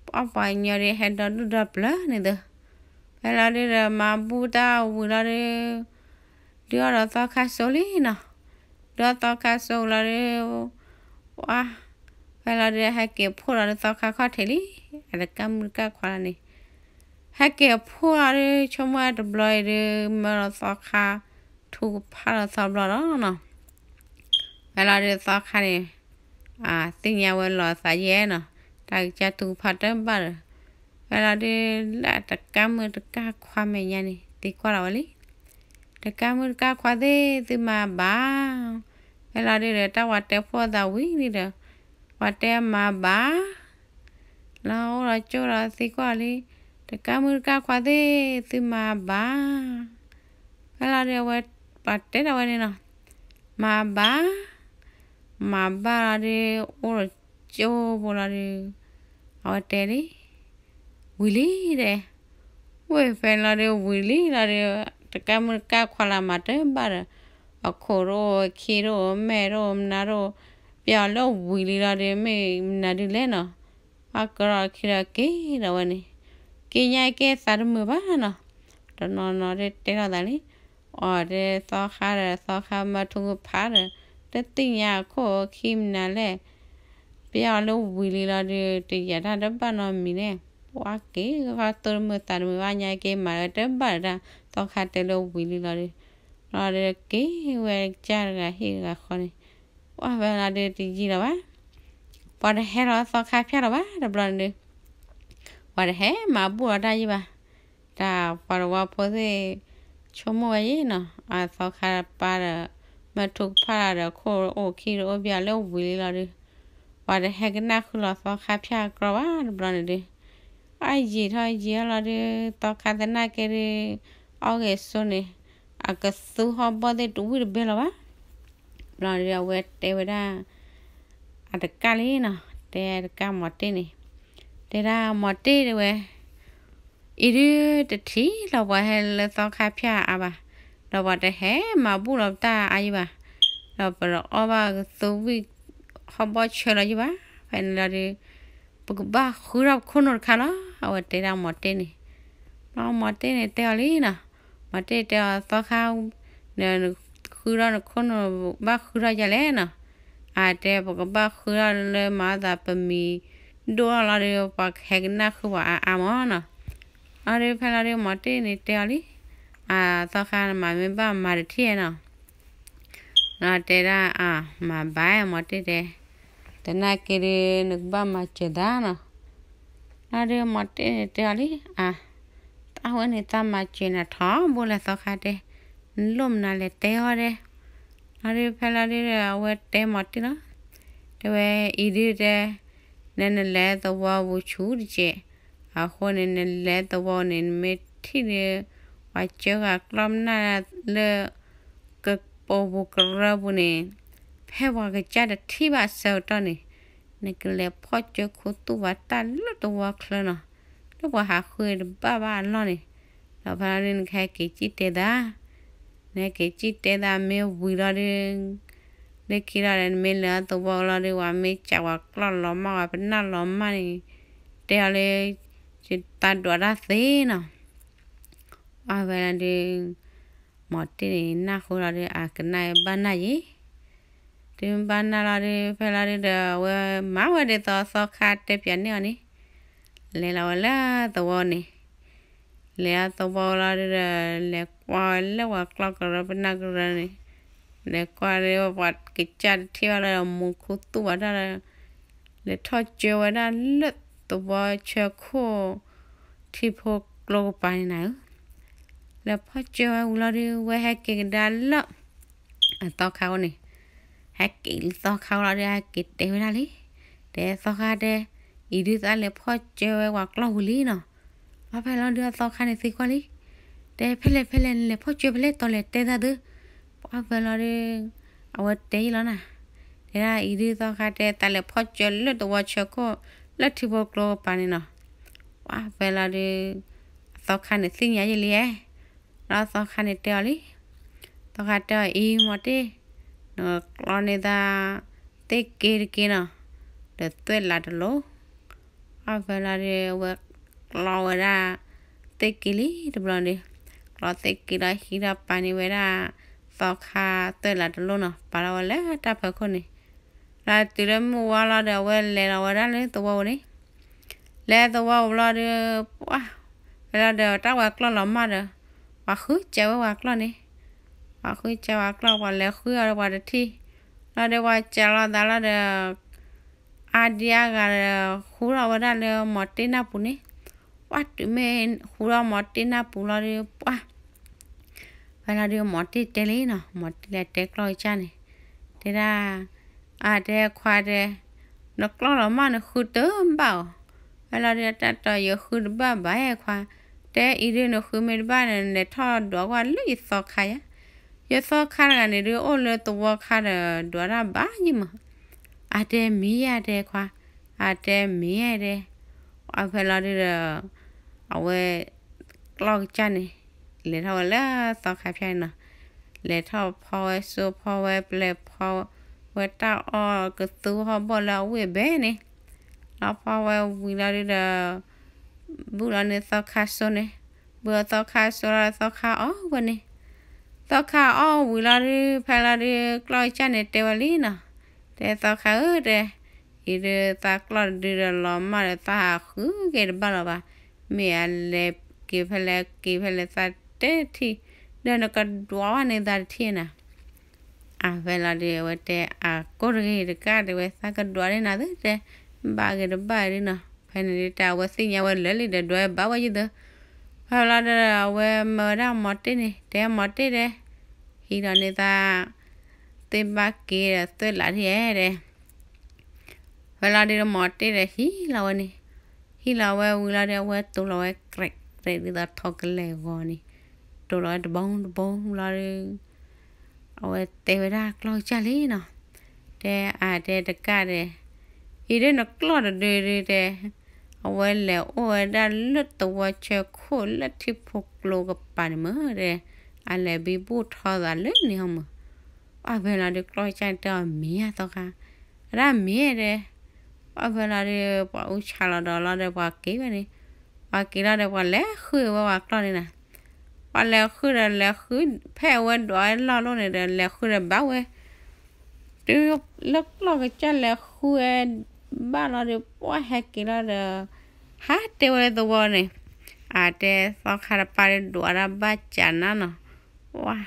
ပှၤပှၤညီဒုးဟဲဒီဒူၣ်ဒီပျၢၤန့ၣ်သု, ဖဲလီၤဒုးဒီးမၤဘူၣ်တၢ်ဝံၤလီၤဒုး ဒုးအီၣ်ဒီးသီခါစိလံနီၤ, ဒုးအီၣ်သီခါစိလီၤဒုး, ပှၤ, ဖဲလီၤဒုးဟဲက့ၤဖှိၣ်လီၤဒုးသီခါခီၣ်ထံးလံ, အတကါမုၣ်တကါခွါလီၤန့ၣ်, ဟဲက့ၤဖှိၣ်လီၤဒုး ဆိကမိၣ်ဝဲတဘျီအံၤဒုး မၢလီၤသီခါ ထူကဖၣ်လီၤသီဘျီလီၤနီၤ. ဖဲလီၤဒုးသီခါန့ၣ် သ့ၣ်ညါဝဲလီၤသးယဲနီၤ, တၢ်ကစၢ်ထူကဖၣ်တဘၣ်ဒီး, ဖဲလီၤဒုး လၢတကါမုၣ်တကါခွါမဲာ်ညါန့ၣ် သံကွၢ်လီၤဝဲလံ, တကါမုၣ်တကါခွါသ့ၣ် သုမၤဘၣ်, ဖဲလီၤဒုးဒီး တၢ်ဝၤတဲဖှိၣ်သးဝံၤလံဒီး ပှၤတဲမၤဘၣ်, လီၤအိၣ်လီၤကၠိလီၤသံကွၢ်လံ, တကါမုၣ်တကါခွါသ့ၣ် သုမၤဘၣ်, ဖဲလီၤဒုးအဝဲ ပှၤတဲထီၣ်ဝဲန့ၣ်နီၤ, မၤဘၣ်, မၤဘၣ်လီၤဒုး အိၣ်လီၤကၠိဖိလီၤဒုး, အဝဲတဲလံ ဝံၤလံဒဲး, ဝ့ၢ်ဖဲလီၤဒုးဝံၤလံလီၤဒုး, တကါမုၣ်တကါခွါလၢမၤတဘၣ်ဒီး, အခိၣ်တအိၣ် အခံတအိၣ် အမဲာ်တအိၣ် မနုၤတအိၣ်, ပျဲအီၤလၢဝံၤလံလီၤဒုး မ့ၢ်မနုၤဒုးလဲၣ်နီၤ, ပှၤကရီခံဒီးက့ၤဒီးဝဲန့ၣ်, က့ၤညါက့ၤသးတမုာ်ဘၣ်နီၤ, တနီၤနီၤဒုးတဲထီၣ်သးလံ, အီၤဒုးသီခါဒီး သီခါမၢထူကဖၣ်ဒီး, တသ့ၣ်ညါအခိၣ်အခံမနုၤလဲၣ် ပျဲအီၤလၢဝံၤလံလီၤဒုး တယာ်တၢ်တဘၣ်နီတမံၤန့ၣ်, ပှၤက့ၤဃီတိၢ်တမုာ်သးတမုာ်ဘၣ်ညါက့ၤမၤလၢတဘၣ်ဒီးတၢ်, သီခါတဲလၢဝံၤလံလီၤဒုး, လီၤဒုးက့ၤဝဲကစၢ်တဂၤဟံၣ်တဂၤဃီန့ၣ်, ပှၤဖဲလီၤဒုးတယံာ်လီၤဘၣ်, ပှၤတဟဲလီၤသီခါဖၠၣ်လီၤဘၣ်တဘျီန့ၣ်ဒုး, ပှၤတဟဲမၤဘူၣ်လီၤတၢ်ယံာ်ဘၣ်, တၢ်ပှၤတဝီဖိသ့ၣ် ဆိကမိၣ်ဝဲယဲနီၤ, အသီခါပၢ်ဒီး မၢထူကဖၣ်ဒီး ခိၣ်အိၣ်ခံတအိၣ်ပျဲလၢဝံၤလံလီၤဒုး, ပှၤတဟဲကနၣ်ဃုာ်လီၤသီခါဖၠၣ်ကြီဘၣ်တဘျီန့ၣ်ဒုး, အယံာ်ထီၣ်ယံာ်ထီၣ်လီၤဒုး သီခါသနာ်က့ဒုး အီၣ်ဂ့ၤစိန့ၣ်, အကသူဟီၣ်ဘီၣ်သ့ၣ်တဝံၣ်တဘဲလီၤဘၣ်, ဘျီဒုးအဝဲတဲဝဲဒၣ် အတကၢ်လံနီၤ, တဲတကၢ်မီၤတ့ၢ်န့ၣ်, တဲဒၣ်မီၤတ့ၢ်တဲဝဲ, အံၤဒုးတထံၣ်လီၤပှၤဟဲလၢသီခါဖၠၣ်အါဘၣ်, ဒီးပှၤတဟဲမၤဘူၣ်လီၤပတၢ်အါယံာ်ဘၣ်, ဒီးပတအီၣ်ဘၣ်ကသူဝံၣ်ဟီၣ်ဘီၣ်ဆၢလီၤယံာ်ဘၣ်, ဖဲန့ၣ်လီၤဒုး ပကဘၣ်ဃုထီၣ်ပခိၣ်နူာ်တခါလီၤ, အဝဲတဲဒၣ်မီၤတ့ၢ်န့ၣ်, ဘျီမီၤတ့ၢ်န့ၣ်တဲအီၤလံနီၤ, မီၤတ့ၢ်တဲအီၤသီခါ နဃုထီၣ်နခိၣ်နူာ်ဘၣ်ဃုထီၣ်ယလဲၣ်နီၤ, အတဲပကဘၣ်ဃုထီၣ်လၢမၤအသးပမံၤဒိၣ်ထီၣ်လီၤဒီး ပှၤကဟဲကနၣ်ဃုပှၤအါအါမးနီၤ, လီၤဒုးဖဲလီၤဒုးမီၤတ့ၢ်န့ၣ်တဲအီၤလံ, အသီခါနမၤမ့ၢ်ဘၣ်မၤတထံၣ်နီၤ လီၤတဲဒၣ်အမၤဘၣ်မီၤတ့ၢ်တဲ, သနာ်က့ဒုး နကဘၣ်မၤစၢၤသးနီၤ, လီၤဒုးမီၤတ့ၢ်န့ၣ်တဲအီၤလံ, အ, တၢ်ဝဲန့ၣ်သးမၤစၢၤနၤထီဘိလၢသီခါတဲ, နလိၣ်မနုၤလဲၣ်တဲအီၤဒဲ, လီၤဒုးဖဲလီၤဒုးဒီး အဝဲတဲမီၤတ့ၢ်လီၤ, တဲဝဲအံၤဒုးတဲ, နနလဲၤသဝီပူၤဆူတကဲး, အဃိန့ၣ် နလဲၤသဝီန့ၣ် နမ့ၢ်ထံၣ်ဒုး ပှၤစၢဃာ်ကျီၢ်မနၢ်လၢ ကပိာ်ပူၤကရၢပူၤန့ၣ်, ဖဲပှၤကစၢ်တထံၣ်ဘၣ်အဆၢကတီၢ်န့ၣ်, နကလဲၤဖီၣ်ကၠိခိသူၣ်ပှၤတၢ်လၢသဝီချၢနီၤ, လၢပှၤဟးဃုတဘၣ်ဘၣ်အလီၢ်န့ၣ်, ဒီးဖဲလီၤဒုးနကဟဲက့ၤစံၣ်တဲသး, နဟဲက့ၤစံၣ်တဲသးမ့ၢ်ဝံၤလီၤဒုး လၢခံလီၤဒီး နမ့ၢ်လဲၤအီၤသဝီလီၤဒုး ပှၤမ့ၢ်စးပှၤကျီၢ်လီၤမၢ် ပှၤပနၢ်လီၤမၢ်န့ၣ်, တဲအီၤလၢ ယတၢ်ဒွးတၢ်သ့နီၤ, အဝဲလီၤဒုး မီၤတ့ၢ်န့ၣ် နၢ်ဟူလီၤဒုး အကနၣ်ဘၣ်နၢ်ယဲ, တုၤဘၣ်နၢ်လီၤဒုး ဖဲလီၤဒုးဒီး အဝဲမၤဝဲဒ်သိးသီခါတဲပၠးန့ၢ်အီၤန့ၣ်, လဲၤလီၤဝဲလၢသဝီန့ၣ် လဲၤအီၤသဝီလီၤဒုးဒီး လဲၤကွၢ်ဝဲလၢပှၤကျီၢ်ကရၢပနၢ်ကရၢန့ၣ်, လဲၤကွၢ်လၢပှၤကစၢ်တထံၣ်ဘၣ်လၢမူခိသူၣ်ဝဲဒၣ်လၢ လဲၤထီၣ်ကၢဝဲဒၣ်လၢသဝီဆၢခိၣ် ထံဖိကျိကပၤန့ၣ်နၤဧၢ, လဲၤဖီၣ်ကၢဝဲဝံၤလီၤဒုး ဝဲဟဲက့ၤကဒါလၢ အသီခါအိၣ်န့ၣ်, ဟဲက့ၤလၢသီခါအိၣ်လီၤဒီး ဟဲက့ၤတဲဝဲဒၣ်လံ, တဲသီခါတဲ, အံၤဒုးသးလဲၤဖီၣ်ကၢဝဲပှၤကျီၢ်ဝံၤလံနီၤ, ဘၣ်ဖဲလီၤဒုးအသီခါန့ၣ်သံကွၢ်လံ, တဲဖဲလဲၣ်ဖဲလဲၣ် နလဲၤဖီၣ်ကၢဖဲလဲၣ် တီၤလဲၤတဲသးသု, ဘၣ်ဖဲလီၤဒုး အဝဲတဲယံာ်လီၤနၤ, တဲဒၣ်အံၤဒုးသီခါတဲ သးလဲၤဖီၣ်ကၢလၢသဝီဆၢခိၣ် လၢထံဖိကျိကပၤန့ၣ်နီၤ, ဘၣ်ဖဲလီၤဒုး အသီခါန့ၣ်သ့ၣ်ညါယံာ်လံဧါ, ဒီးသီခါန့ၣ်တဲအီၤလံ, သီခါတဲအီၤအံၤမီၤတ့ၢ်, နကျီန့ၢ်သး သ့ၣ်က့တက့နီၤ, ဒီးသွဲၣ်လးတလိၣ်. အဖဲလီၤဒီး အဝဲကျီဝဲဒၣ် သ့ၣ်က့ၤလံတဘျီဒီး, ကျီသ့ၣ်က့ၤလီၤ ဟံးထီၣ်ပာ်န့ၢ်ဝဲဒၣ် သီခါသွဲၣ်လးတလိၣ်နီၤ, ပာ်လီၤဝဲလၢတၢ်ဖီခိၣ်န့ၣ်. ဒီးတုၤလၢမုၢ်ဝါလီၤဒီး အဝဲလဲၤလီၤဝဲဒၣ်လၢသဝီပူၤန့ၣ်, လဲၤသဝီပူၤလီၤဒီး ပှၢ်, ဖဲလီၤဒီး တၢ်ဝၤကျီၢ်လီၤမၢ်ဒီး ပှၤဃုစဲးဝဲဝၤကျီၢ်န့ၣ်, ပှၤဃုစဲးဝၤကျီၢ် ပှၤလဲၤဃုအီၤဒီးပှၤတထံၣ်, လီၤဒီးပှၤစဲးလီၤသးလီၤဒီး အါဒံအါဂၤဒီး ဃူထီၣ်ဝဲဒၣ်လၢမီၤတ့ၢ်နၢ်ပူၤန့ၣ်, ပှၢ်တုၤမ့ၢ်ဃူထီၣ်မီၤတ့ၢ်နၢ်ပူၤလီၤဒီး ပှၢ် ဖဲလီၤဒီးမီၤတ့ၢ်တဲလံနီၤ, မီၤတ့ၢ်လဲၤတဲကျီၢ်ကစၢ်န့ၣ်, တဲဒၣ်, အတဲခွါတဲ, နကျီၢ်လီၤမၢ်နဃုတဘၣ်အီၤ, ဖဲလီၤဒီးတၢ်တီၤ ယဃုတဘၣ်ဘၣ်အဲၣ်ခွါ, တဲအံၤဒုးနဃုမ့ၢ်တဘၣ်န့ၣ် နလဲၤထီၣ်ဒွးကွၢ်လၢယသီခါယါ, ယသီခါတဂၤန့ၣ်ဒုးအိၣ်လၢသဝီခါဒီးဒွးတၢ်ဘၣ်ယံမး, အတဲမ့ၢ်ယါတဲခွါ, အတဲမ့ၢ်ယါတဲ, အဖဲလီၤဒုးဒီး အဝဲ ကျီၢ်ကစၢ်န့ၣ် လဲၤထီၣ်ဝဲလၢသီခါဖၠၣ်န့ၣ်နီၤ, လဲၤထီၣ်ဖီဝဲစိဖီဝဲပျဲၢ်ဖီဝဲတၢ်အီၣ်ကသူဟီၣ်ဘီၣ်လၢအဝ့ၢ်ဘဲန့ၣ်, လီၤဖီဝဲဝံၤလီၤဒုးဒီး ဘုၣ်လီၤန့ၢ်သီခါစိန့ၣ်, ဘုၣ်လီၤသီခါစိလီၤဒီးသီခါအီၣ်ဝဲန့ၣ်, သီခါအီၣ်ဝံၤလီၤဒုး ဖဲလီၤဒုး ကျီၢ်ကစၢ်န့ၣ်တဲဝဲလံနီၤ, တဲသီခါဧၢတဲ, အံၤဒုးသးကျီၢ်တဒုဒီးလီၤမၢ်ဒီးသးဟးဃုက့ၤတဘၣ်လီၤဘၣ်, မ့ၢ်အလဲၤက့ၤဖဲလဲၣ်က့ၤဖဲလဲၣ်သးတဲထံၣ်, ဒီးနကဒွးဝဲန့ၢ်သးတထံၣ်နၤ အဖဲလီၤဒုး အဝဲတဲအကိၢ်တဂ့ၤတကးတဲဝဲ သးကဒွးန့ၢ်နၤသ့တဲ, ဘၣ်ဂ့ၤတဘၣ်ဒုနီၤ, ဖဲန့ၣ်ဒုးတၢ်အဝဲသ့ၣ်ညါဝဲလၢာ်လံဒီး ဒွးဘၣ်ဝဲယသၢ, ဖဲလီၤဒီး အဝဲမၢဝဲဒၣ်မီၤတ့ၢ်န့ၣ် တဲမီၤတ့ၢ်တဲ, ဟံးဒီးန့ၢ်သး သ့ၣ်ဘၣ်က့ၤဒီးသွဲၣ်လးထံၣ်ဧဲတဲ ဖဲလီၤဒုးမီၤတ့ၢ်ဒီးဟံးလီၤဝဲန့ၣ်, ဟံးလီၤဝဲဝံၤလီၤဒီး အဝဲတိၤလီၤဝဲကြဲးကြဲးဒ်သိးထိးကလဲာ်ဂီၤန့ၣ်, တိၤလီၤဝဲတဘီတဘီလီၤဒီး အဝဲတဲဝဲဒၣ်ကျီၢ်ကစၢ်လံနီၤ, တဲအတဲတကးဒီး, အံၤဒုးနကျီၢ်တဒုဒုတဲ, အဝဲလဲၤအိၣ်ဝဲဒၣ်လၢသဝီဆၢခိၣ်လၢထံဖိကျိကပၤန့ၣ်မ့ၢ်တဲ, အလဲၤဘံဘူၣ်ထီသးလၢန့ၣ်ဟီမ့ၢ် ပှၢ်ဖဲလီၤဒုးကျီၢ်ကစၢ်န့ၣ်တဲအီၤမ့ၢ်ယါသီခါ, အဒၣ်မ့ၢ်တဲ, ပှၢ်ဖဲလီၤဒုး ပှၤအူဆါလီၤဒီးလီၤဒီးပှၤက့ၤဝဲန့ၣ်, ပှၤက့ၤလီၤဒီးပှၤလဲၤဃုဝဲပှၤကျီၢ်န့ၣ်နၤ, ပှၤလဲၤဃုဒီးလဲၤဃု ဖဲအဝဲဒွးဝဲလီၢ်လိၣ်န့ၣ်ဒီး လဲၤဃုဒီးဘၣ်ဝဲ တုၤလၢကျီၢ်ကစၢ်လဲၤဃုဝဲဘၣ်လီၤဒီး ပှၢ်ဟဲက့ၤလီၤဒီး ဟးတဲဝဲလၢသဝီန့ၣ်, အတဲသီခါတပၤဒီးဒွးတၢ်ဘၣ်ကးနါနီၤ, ပှၢ်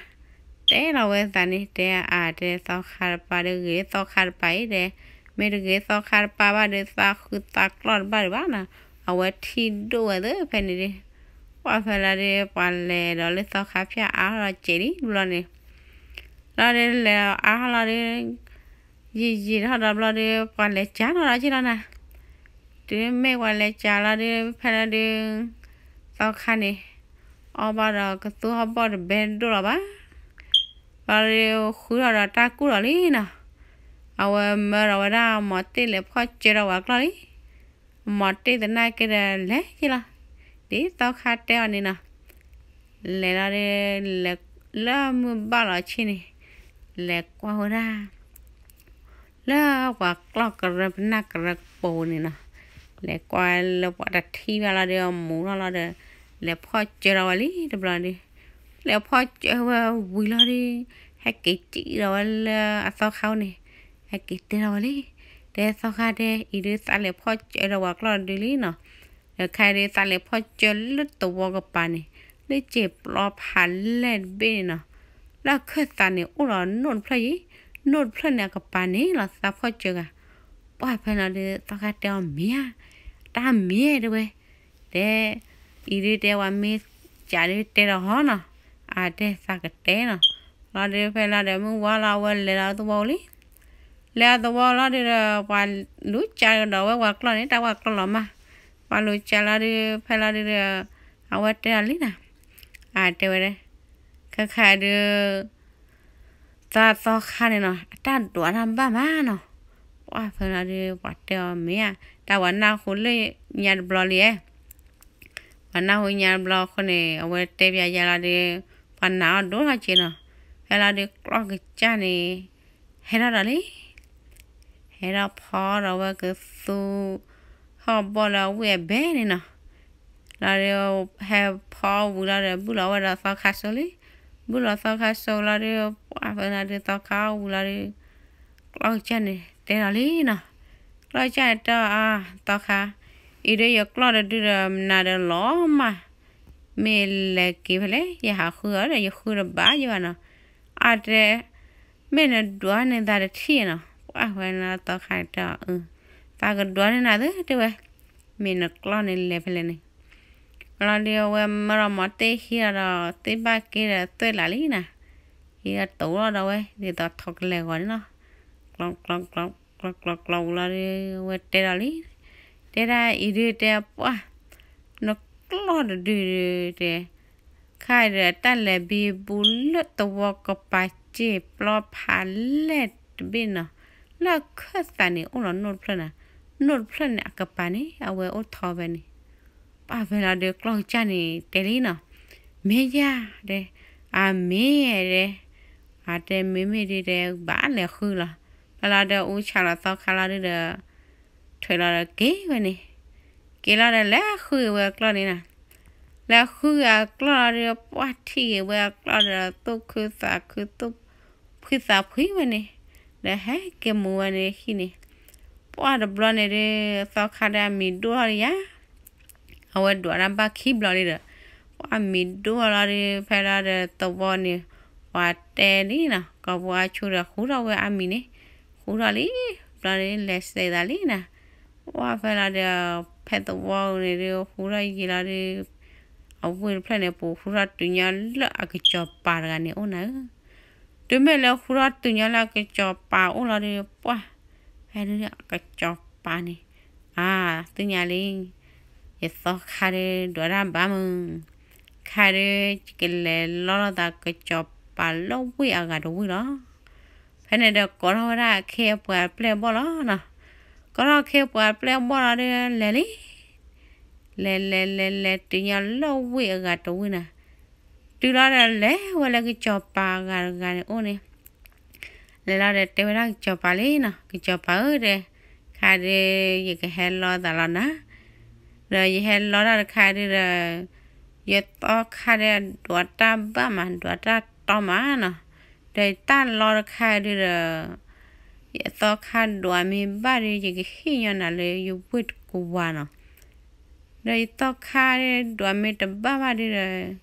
တဲလီၤဝဲသးန့ၣ် တဲအတဲသီခါတပၤဒီးဂ့ၤသီခါတပၤအံၤဒီး, မ့ၢ်တဂ့ၤသီခါတပၤဘၣ်ဒီး သးဃုသးကျီၢ်တဘၣ်ဒံးဘၣ်နီၤ, အဝဲထံၣ်ဒိၣ်ဝဲသ့ဖဲန့ၣ်ဒုး, ပှၢ်ဖဲလီၤဒုး ပှၤလဲၤဒီးလၢသီခါဖၠၣ်အါထီၣ်လီၤစဲးလံဘျီန့ၣ် လီၤဒုးလဲၤအါထီၣ်လီၤဒုး, ယံာ်ယံာ်ထီၣ်ဒီးဘျီဒုး ပှၤလဲၤကးနီၤလီၤက့လီၤနၤ, တုၤမ့ၢ်ပှၤလဲၤကးလီၤဒုး ဖဲလီၤဒုး သီခါန့ၣ် အီၣ်ဘၣ်ဒီးကသူဟီၣ်ဘီၣ်တဘဲဒိၣ်လီၤဘၣ်, လီၤဒုးဃုထီၣ်ဒီးတၢ်ကူၣ်လီၤလံနီၤ, အဝဲမၢဒီးဝဲဒၣ်မီၤတ့ၢ်လဲၤဖီၣ်စၢၤဒီးဝၤကျီၢ်လံ မီၤတ့ၢ်သနာ်က့ဒီးလဲၤက့လီၤ, ဒ်သီခါတဲအီၤန့ၣ်နီၤ, လဲၤလီၤဒုး လၢမုၢ်ဘၣ်လီၤဆ့န့ၣ်, လဲၤကွၢ်ဝဲဒၣ် လၢပှၤကျီၢ်ကရၢပနၢ်ကရၢကပိာ်ပူၤန့ၣ်နီၤ, လဲၤကွၢ်လၢပှၤတထံၣ်ဘၣ်လီၤဒီး မူထီၣ်လီၤဒီး လဲၤဖီၣ်စၢၤဒီးဝဲလံတဘျီဒုး, လဲၤဖီၣ်စၢၤဝဲဝံၤလီၤဒုး, ဟဲက့ၤစံၣ်ဒီးဝဲလၢအသီခါအိၣ်န့ၣ်, ဟဲက့ၤတဲဒီးဝဲလံ, တဲသီခါတဲ အံၤဒုးသးလဲၤဖီၣ်စၢၤဒီးပှၤကျီၢ်တဒုလံနီၤ, ဒီးခဲအံၤဒုးသးလဲၤဖီၣ်စၢၤလၢသဝီကပၤန့ၣ်, လၢစ့ၢ်ပျီဖးလဲၢ်တဘ့ၣ်န့ၣ်နီၤ, လၢအခၢၣ်သးန့ၣ်အိၣ်ဒီးနိၣ်တဖျၢၣ်ယံၤ, နိၣ်တဖျၢၣ်န့ၣ်အကပၤန့ၣ်လီၤသးဖီၣ်စၢၤဂၤ, ပှၢ်ဖဲလီၤဒုး သီခါတဲအီၤမ့ၢ်ဧါ, တၢ်မ့ၢ်တဲဝဲ, တဲ, အံၤဒုးတဲဝဲမ့ၢ်ကးဒုးတဲဒီးဟီနီၤ, အတဲသးကတဲနီၤ, လီၤဒုးဖဲလီၤဒီးမုၢ်ဝါလီၤအဝဲလဲၤလီၤသဝီလံ လဲၤသဝီလီၤဒုးဒီး ပှၤလူၤကးဒီးဝဲပှၤကျီၢ်န့ၣ် တၢ်ပှၤကျီၢ်လီၤမၢ်, ပှၤလူၤကးလီၤဒုး ဖဲလီၤဒုးဒီး အဝဲတဲအီၤလံနီၤ, အတဲဝဲဒၣ်, ခဲခါဒုး သးသီခါန့ၣ်နီၤ အတၢ်ဒွးတၢ်ဘၣ်မးနီၤ, ပှၢ်ဖဲလီၤဒုး ပှၤတဲအီၤမ့ၢ်ဧါ, တၢ်ပှၤနၢ်ဟူလၢညါတဘျီလံဧါ ပှၤနၢ်ဟူညါတဘျီအဃိန့ၣ် အဝဲတဲပျးယၤလီၤဒုး ပှၤနာ်အီၤဒိၣ်ထီၣ်က့နီၤ, ဖဲလီၤဒုးကျီၢ်ကစၢ်န့ၣ် ဟဲထီၣ်ဒီးလံ ဟဲထီၣ်ဖီဒီးဝဲကသူ ဟီၣ်ဘီၣ်လၢအဝ့ၢ်အဘဲန့ၣ်နီၤ. လီၤဒီး ဟဲဖီဝံၤလီၤဒီး ဘုၣ်လီၤဝဲဒီးသီခါစိလံ. ဘုၣ်လီၤသီခါစိလီၤဒီး ပှၢ်ဖဲလီၤဒီးသီခါဝံၤလီၤဒီး ကျီၢ်ကစၢ်န့ၣ်တဲလီၤလံနီၤ. ကျီၢ်ကစၢ်န့ၣ်တဲအီၤ သီခါ, အံၤဒီးယကျီၢ်တဒုဒီးမနုၤဒီးလီၤမး, မ့ၢ်လဲၤက့ၤဖဲလဲၣ် ယဟးဃုအီၤဒီး ယဃုတဘၣ်ယဘၣ်နီၤ. အါတဲ မ့ၢ်နဒွးန့ၢ်သးတထံၣ်နီၤ. ပှၢ်ဖဲန့ၣ်သီခါန့ၣ်တဲအီၤ သးကဒွးန့ၢ်နၤသ့တဲဝဲ, မ့ၢ်နကျီၢ်န့ၣ်လဲၤဖဲလဲၣ်န့ၣ်. လီၤဒီးအဝဲမၢလီၤမီၤတ့ၢ်ဟံးလီၤဒီး သ့ၣ်ဘၣ်က့ဒီးသွဲၣ်လးလံနီၤ. ဟံးလီၤတိၤလီၤဒီးဝဲ ဒ်သိးထီၣ်ကလဲၤဂီၤန့ၣ်လီၤ. ကျီကျီကျီ ကျီကျီကျီဝံၤလီၤဒီး အဝဲတဲဒီးလံ, တဲဒၣ်အံၤဒုတဲပှၢ်, နကျီၢ်တဒုဒုတဲ ခါဒီးတၢ်လဲၤဘံဘူလၢသဝီကပၤစ့ၢ်ပျီဖးလဲၢ်တဘ့ၣ်နီၤ, လၢအခၢၣ်သးန့ၣ်အိၣ်လီၤနိၣ်တဖျၢၣ်နီၤ, နိၣ်တဖျၢၣ်န့ၣ်အကပၤန့ၣ် အဝဲအိၣ်ထီဖဲန့ၣ်. ပှၢ်ဖဲလီၤဒီးကျီၢ်ကစၢ်န့ၣ်တဲလံနီၤ, မ့ၢ်ယၤတဲ, အမ့ၢ်တဲ, အတဲမ့မ့ၢ်ဒုတဲ ဘၣ်လဲၤဃုလီၤ. ဖဲလီၤဒီးအူဆၣ်လီၤသီခါလီၤဒုဒီး ထွဲလီၤဒီးက့ၤဝဲန့ၣ်, က့ၤလီၤဒီးလဲၤဃုဝဲအကျီၢ်န့ၣ်နီၤ. လဲၤဃုအကျီၢ်လီၤဒီး ပှၢ်ထံၣ်က့ၤဝဲအကျီၢ်ဒီး သူၣ်ခုသးခု သူၣ်ဖှံသးဖှံဝဲန့ၣ်, ဒီးဟဲက့ၤမူဝဲန့ၣ်ဟံၣ်န့ၣ်. ပှၢ်တဘျီန့ၣ်ဒီး သီခါဒီးအမံၤဒိၣ်ထီၣ်လံယၤ အဝဲဒွးတၢ်ဘၣ်ခံဘျီလံဒီး ပှၢ်မံၤဒိၣ်လီၤဒီး ဖဲလီၤဒီးသဝီန့ၣ် ပှၤတဲလံနီၤ, ကိာ်ပှၤဆူဒီးဃူထီၣ်ဝဲအမံၤန့ၣ်, ဃူထီၣ်လံ, ဘျီန့ၣ်လဲၤစဲးသးလံနီၤ. ပှၢ်ဖဲလီၤဒီး ဖဲသဝီန့ၣ်ဒီး ဃူထီၣ်ယံာ်လီၤဒီး အဝ့ၢ်တဖျၢၣ်န့ၣ် ပူၤဃူထီၣ်တုၤညီလၢအကစီၤပၤတဂၤန့ၣ်အိၣ်နၤဧၢ. တုၤမ့ၢ်လၢဃူထီၣ်တုၤညီလၢအကစီၤပၤအိၣ်လီၤဒီး ပှၢ် ဖဲဒုအကစီၤပၤန့ၣ် အါ သ့ၣ်ညါလံ, ယသီခါဒီးဒွးတၢ်ဘၣ်မုၢ်, ခါဒီး ယကလဲၤလီလီၤသးကစီၤပၤလၢဝ့ၢ်အဂၤတဝ့ၢ်လီၤ. ဖဲန့ၣ်ဒီးကိးထီၣ်ဝဲဒၣ်အခ့အပှၤအပျဲၢ်အဘီၣ်လီၤနီၤ. ကိးထီၣ်အခ့အပှၤအပျဲၢ်အဘီၣ်လီၤဒီးလဲၤလံ လဲၤလဲၤလဲၤလဲၤတုၤညီလၢဝ့ၢ်အဂၤတဝ့ၢ်နီၤ. တုၤလီၤဒီးလဲၤဝဲလၢကစီၤပၤအဂၤတဂၤန့ၣ်အိၣ်န့ၣ်, လဲၤလီၤဒီးတဲဝဲဒၣ်ကစီၤပၤလံနီၤ, ကစီၤပၤဧၢတဲ, ခါဒီး ယကဟဲလီသးလီၤနၤ, ဒီးယဟဲလီတၢ်တခါဒီး ယသီခါဒီးဒွးတၢ်ဘၣ်မး ဒွးတၢ်တီမးနီၤ, ဒီးယတၢ်လီတခါဒီး ယသီခါဒွးမ့ၢ်ဘၣ်ဒီး ယကဟ့ၣ်ညီနၤလၢယဝ့ၢ်တကဝၤနီၤ. ဒီးယသီခါဒွးမ့ၢ်တဘၣ်ဘၣ်ဒီး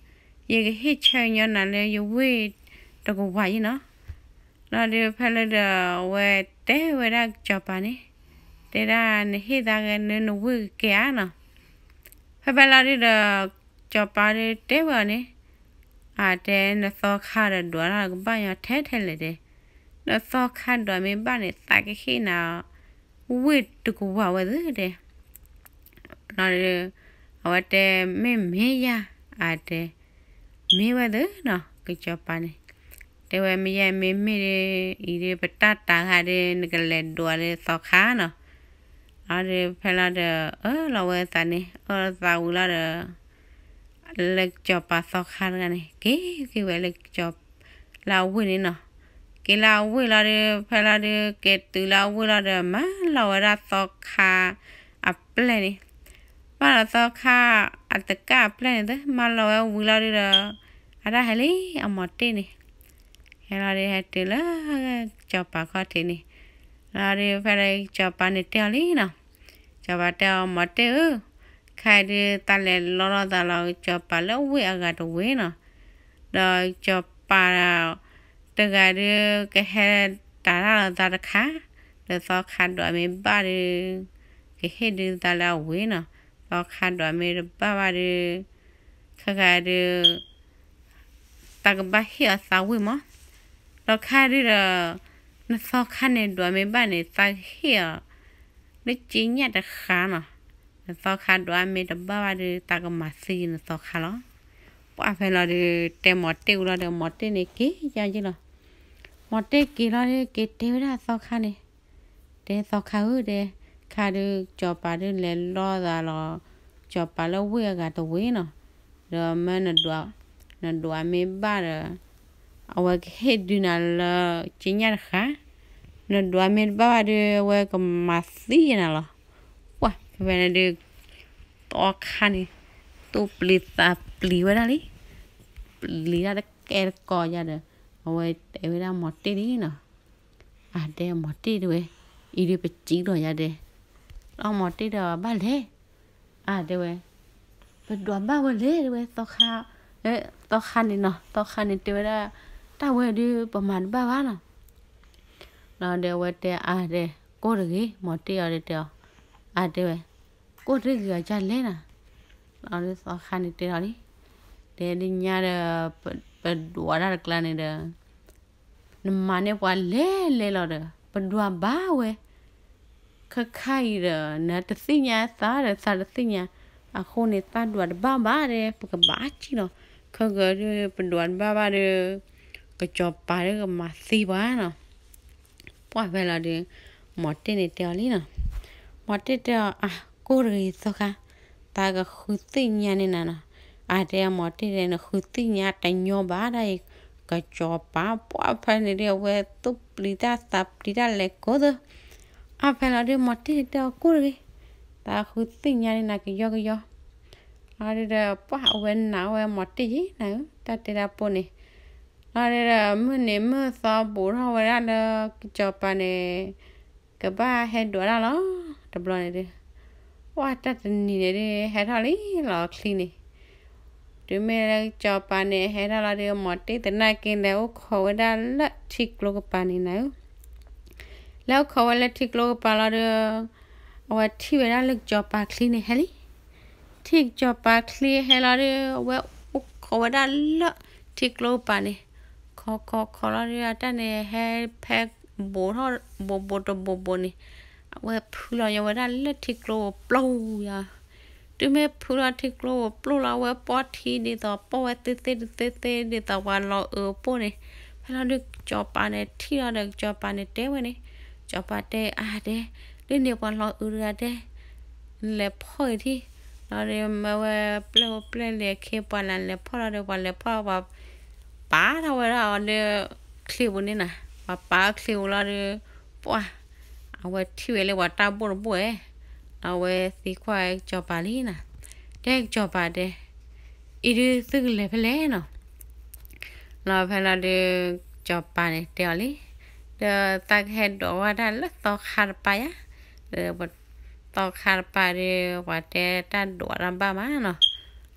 ယကဟ့ၣ်ဆၢညီနၤလၢယဝ့ၢ်တကဝၤအံၤနီၤ. လီၤဒီးဖဲလၢဒီး အဝဲတဲဝဲဒၣ်ကစီၤပၤန့ၣ်, တဲဒၣ်နဟ့ၣ်သးဂ့ၤနဝ့ၢ်ကကဲဧါနီၤ. ဖဲဖဲလီၤဒီး ကစီၤပၤဒီးတဲဝဲအီၤန့ၣ်, အတဲ နသီခါဒီးဒွးတၢ်ကဘၣ်ညီထဲထဲလဲၣ်တဲ, နသီခါဒွးမ့ၢ်ဘၣ်န့ၣ် သးကဟ့ၣ်နၤ ဝ့ၢ်တကဝၤဝဲသ့တဲ လီၤဒီး အဝဲတဲ မ့ၢ်မ့ၢ်ယၤ အတဲ မ့ၢ်ဝဲသ့နီၤ ကစီၤပၤန့ၣ်, တဲဝဲမ့ၢ်ယၤမ့မ့ၢ်ဒီး အံၤဒီးပတၢ်တၤဂၤဒီး နကလဲၤဒွးလၢသီခါနီၤ. လီၤဒီးဖဲလီၤဒီး အၢၣ်လီၤဝဲသးန့ၣ် အၢၣ်လီၤသးဝံၤလီၤဒီး လၢကစီၤပၤသီခါတဂၤန့ၣ် က့ၤက့ၤဝဲလၢကစီၤ လၢအဝ့ၢ်န့ၣ်နီၤ. က့ၤလၢအဝ့ၢ်လီၤဒီး ဖဲလီၤဒီး က့ၤတုၤလၢအဝ့ၢ်လီၤဒီး မၢလီၤဝဲဒၣ်သီခါအပျဲၢ်န့ၣ်, မၢလီၤသီခါအတကၣ်အပျဲၢ်န့ၣ်သ့ မၢလီၤဝဲဝံၤလီၤဒီး အတၢ်ဟဲလံအမီၤတ့ၢ်န့ၣ်, ဟဲလီၤဒီးဟဲတုၤလၢကစီၤပၤခီၣ်ထံးန့ၣ်, လီၤဒီးဖဲလီၤကစီၤပၤန့ၣ်တဲအီၤလံနီၤ. ကစီၤပၤတဲအီၤ မီၤတ့ၢ်ဧၢ, ခဲအံၤဒုး သးလဲၤလီလီၤသးလီၤ ကစီၤပၤလၢဝ့ၢ်အဂၤတဝ့ၢ်နီၤ, ဒီးကစီၤပၤတဂၤဒုး ကဟဲတၤတၢ်လီၤသးတခါ, ဒီးသီခါဒွးမ့ၢ်ဘၣ်ဒုး ကဟ့ၣ်ဒုးသးလၢအဝ့ၢ်နီၤ, သီခါဒွးမ့ၢ်တဘၣ်ဘၣ်ဒုး ခဲဂၤဒုး သးကဘၣ်ဟ့ၣ်အီၤသးဝ့ၢ်မး, ဒီးခဲဒုးဒီး နသီခါန့ၣ်ဒွးမ့ၢ်ဘၣ်န့ၣ် သးကဟ့ၣ်အီၤ လၢက့ညၣ်တဃာ်နီၤ, နသီခါဒွးမ့ၢ်တဘၣ်ဘၣ်ဒုး သးကမၤသံနသီခါလီၤ. ပှၢ်ဖဲလီၤဒုး တဲမီၤတ့ၢ်ဝံၤလီၤဒီး မီၤတ့ၢ်န့ၣ်က့ၤယါယ့ၢ်လီၤ. မီၤတ့ၢ်က့ၤလီၤဒီး က့ၤတဲဝဲဒၣ်သီခါန့ၣ်, တဲသီခါဧၢ တဲ, ခဲဒုး ကစီၤပၤဒုးလဲၤလီသးလီၤ, ကစီၤပၤလၢဝ့ၢ်အဂၤတဝ့ၢ်နီၤ, ဒီးမ့ၢ်နဒွး, နဒွးမ့ၢ်ဘၣ်ဒီး အဝဲကဟ့ၣ်ဒုးနၤလၢက့ညၣ်တဃာ်, နဒွးမ့ၢ်တဘၣ်ဘၣ်ဒီး အဝဲကမၤသံယဲနၤလီၤ. ပှၢ်ဖဲဖဲန့ၣ်ဒီး သီခါန့ၣ် သူၣ်ပျံၤသးပျံၤဝဲဒၣ်လံ, ပျံၤတၢ်တကဲတကိးယၤဒီး အဝဲတဲဝဲဒၣ်မိၤတ့ၢ်လံနီၤ. အတဲမိၤတ့ၢ်တဲဝဲ, အံၤဒုးပစံးဒီးယၤဒဲး, ဒီးမိၤတ့ၢ်ဒီးဘၣ်လဲၣ်, အတဲဝဲ, ပဒွးဘၣ်ဝဲလဲၣ်တဲဝဲ, သီခါန့ၣ်နီၤ, သီခါန့ၣ်တဲဝဲဒၣ်, တၢ်ဝဲဒုးပမၤတဘၣ်ဘၣ်နီၤ. ဒီးအဝဲတဲအါတဲ, ကိၢ်တဂ့ၤ, မိၤတ့ၢ်အီၤတဲအီၤ, အါတဲဝဲ, ကိၢ်တဂ့ၤအီၤကလဲၣ်နၤ. ဒီးသီခါန့ၣ်တဲအီၤလံ, တဲဒ်ညါဒီး ပဒွးတၢ်တကျါန့ၣ်ဒီး နမၤန့ၢ်ပှၤလဲၤလဲၤလီၤဒီး ပဒွးဘၣ်ဝဲ, ခါခါအံၤဒီး နတသ့ၣ်ညါသးဒီးသးတသ့ၣ်ညါ, အဃိန့ၣ်သးဒွးတဘၣ်ဘၣ်ဒီး ပကဘၣ်စံၣ်လီၤ, ခဲကဒီးပဒွးတဘၣ်ဘၣ်ဒီး ကစီၤပၤဒီးကမၤသံပှၤနီၤ. ပှၢ်ဖဲလီၤဒီး မိၤတ့ၢ်န့ၣ်တဲအီၤလံနီၤ, မိၤတ့ၢ်တဲအီၤ အကိၢ်တဂ့ၤသီခါ, သးကဃုသ့ၣ်ညါန့ၢ်နၤနီၤ. အတဲမိၤတ့ၢ်တဲ နဃုသ့ၣ်ညါတညီဘၣ်ဒၣ်အံၤ, ကစီၤပၤပှၢ်ဖဲန့ၣ်ဒီး အဝဲသူၣ်ပျံၤတၢ်သးပျံၤတၢ်လဲၤကိးသၢ အဖဲလီၤဒီး မိၤတ့ၢ်တဲအီၤ ကိၢ်တဂ့ၤ, သးဃုသ့ၣ်ညါန့ၢ်နၤကယီကယီ. လီၤဒီး ပှၢ်အဝဲနာ်ဝဲမိၤတ့ၢ်ယံၤနၤဧၢ, တၢ်တဲတၢ်ပိၢ်န့ၣ်. လီၤဒီး မုၢ်နံၤမုၢ်သီဘူးထီၣ်ဝဲဒၣ်လၢကစီၤပၤန့ၣ် ကဘၣ်ဟဲဒွးတၢ်လီၤ. တဘျီန့ၣ်ဒီး ပှၢ်တၢ်တနံၤန့ၣ်ဒီး ဟဲထီၣ်လံလီၤချံန့ၣ် တုၤမ့ၢ်လၢကစီၤပၤန့ၣ်ဟဲထီၣ်လီၤဒီး မိၤတ့ၢ်သနာ်က့လဲၤအိၣ်ခိးဝဲဒၣ်လၢထံကျိကပၤန့ၣ်နၤဧၢ. လဲၤအိၣ်ခိးဝဲလၢထံကျိကပၤလီၤဒီး အဝဲထံၣ်ဝဲဒၣ်လၢကစီၤပၤချံန့ၣ်ဟဲလံ. ထံၣ်ကစီၤပၤချံဟဲလီၤဒီး အဝဲအိၣ်ခိးဝဲဒၣ်လၢထံကျိကပၤန့ၣ်, ခိးခိးခိးလီၤဒီး အတၢ်န့ၣ်ဟဲဖဲ ဘူးထီၣ်ဘူးဘူးတဘူးဘူးန့ၣ်, အဝဲဖုလီၤညီဝဲဒၣ်လၢထံကျိပျိယၤ တုၤမ့ၢ်ဖုလီၤထံကျိပျိလီၤ အဝဲပိာ်ထံဒ်သိးပိာ်ဝဲသ့သ့တသ့သ့ဒ်သိးပှၤလီၤအုးအပိာ်န့ၣ်, ဖဲလီၤဒုးကစီၤပၤန့ၣ်ထံၣ်လီၤဒီး ကစီၤပၤန့ၣ်တဲဝဲန့ၣ်, ကစီၤပၤတဲအါတဲ, ဒ်န့ၣ်ပှၤလီၤအုးတဂၤတဲ, နလဲၤဖီၣ်အံၤထံၣ်, လီၤဒီးမ့ၢ်ဝဲပျဲၢ်အိၣ်ပျဲၢ်လဲၤခ့ပှၤလၢလဲၤဖီၣ်လီၤဒီး ပှၤလဲၤဖီၣ်ပှၤ ပာ်ထီၣ်ဝဲဒၣ်အီၤလၢချံပူၤန့ၣ်နၤ, ပှၤပာ်အီၤချံပူၤလီၤဒီး ပှၢ် အဝဲထံၣ်ဝဲလၢပှၤတၢ်ဘိၣ်တဘိၣ်ဧဲ, ဒီးအဝဲသံကွၢ်ကစီၤပၤလံနၤ, တဲကစီၤပၤတဲ, အံၤဒုးသုကလဲၤဖဲလဲၣ်နီၤ, လီၤဖဲလီၤဒီး ကစီၤပၤန့ၣ်တဲအီၤလံ, ဒီးသးကဟဲဒိးဝဲဒၣ်လၢသီခါတပၤယါ, ဒီးသီခါတပၤဒီး ပှၤတဲတၢ်ဒိးတၢ်ဘၣ်မးနီၤ,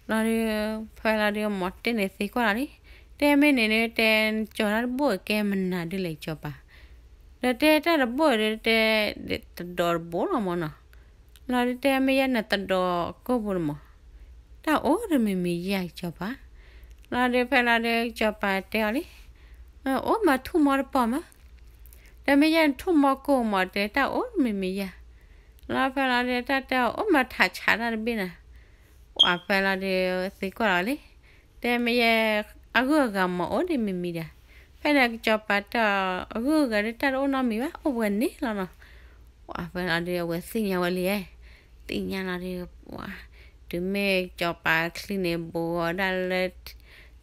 လီၤဒီး ဖဲလီၤဒီးမိၤတ့ၢ်န့ၣ်သံကွၢ်လီၤလံ, တဲမ့ၢ်န့ၣ်ဒီး တဲကၠီၤတၢ်တဘိၣ်ကဲမနုၤဒ်လဲၣ်ကစီၤပၤ, ဒီးတဲတၢ်တဘိၣ်ဒီးတဲ တဒိးတဘိၣ်လီၤမးနီၤ, လီၤဒီးတဲမ့ၢ်ယဲနတဒိးကိၢ်ပူၤတမး, တၢ်အိၣ်တမံၤမံၤယၤကစီၤပၤ, လီၤဒီးဖဲလီၤဒီးကစီၤပၤတဲအီၤလံ, အိၣ်မးထူၣ်မီတပီၢ်မး, ဒီးမ့ၢ်ယဲနထူၣ်မီကိၢ်မးတဲတၢ်အိၣ်တမံၤမံၤယၤ, လီၤဖဲလီၤဒီးတၢ်တဲအီၤ အိၣ်မးထးဆးတၢ်တဘ့ၣ်နၤ, ပှၢ်ဖဲလီၤဒီးသံကွၢ်လီၤလံ, တဲမ့ၢ်ယဲ အဂုၤအဂၤမးအိၣ်ဒ်မံၤမံၤဒၣ်, ဖဲန့ၣ်ကစီၤပၤတဲအီၤ အဂုၤအဂၤဒီးတၢ်တအိၣ်နီတမံၤဘၣ် အိၣ်ပှဲၤန့ၣ်လီၤနီၤ, ပှၢ်ဖဲလီၤဒီးအဝဲသ့ၣ်ညါဝဲလံ, သ့ၣ်ညါလီၤဒီး ပှၢ် တုၤမ့ၢ်ကစီၤပၤချံန့ၣ် ဘူးဝဲဒၣ်လၢ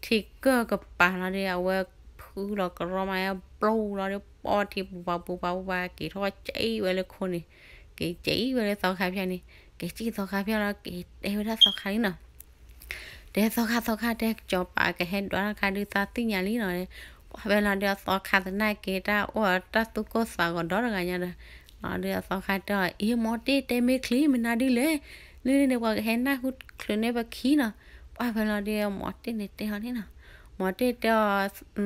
ထံကၢၢ်ကပၤလီၤဒီး အဝဲဖုလီၤကရီမး ပျိလီၤဒီး ပိာ်ထံပူၤပၤပူၤပၤပူၤပၤ က့ၤထီၣ်ကၠံဝဲလၢခိန့ၣ်, က့ၤကၠံဝဲလၢသီခါဖၠၣ်န့ၣ်, က့ၤကၠံသီခါဖၠၣ်လီၤ က့ၤတဲဝဲဒၣ်သီခါလံနီၤ တဲသီခါသီခါတဲ ကစီၤပၤကဟဲဒွးတၢ်ခါဒုးသးသ့ၣ်ညါလံနီၤ, ပှၢ်ဖဲလီၤဒီးအသီခါသနာ်က့တၢ်အိၣ်အတၢ်သူၣ်ကိၢ်သးဂီၤဒီတဂၤညါဒီး, လီၤဒီးအသီခါတဲအီၤ အ့ မိၤတ့ၢ်တဲမ့ၢ်ချံမနုၤဒ်လဲၣ်, လၢန့ၣ်ပှၤကဟဲနၢ်ဟူချုးန့ၢ်ပခံနီၤ, ပှၢ်ဖဲလီၤဒီးမိၤတ့ၢ်န့ၣ်တဲအီၤန့ၣ်နီၤ, မိၤတ့ၢ်တဲအီၤ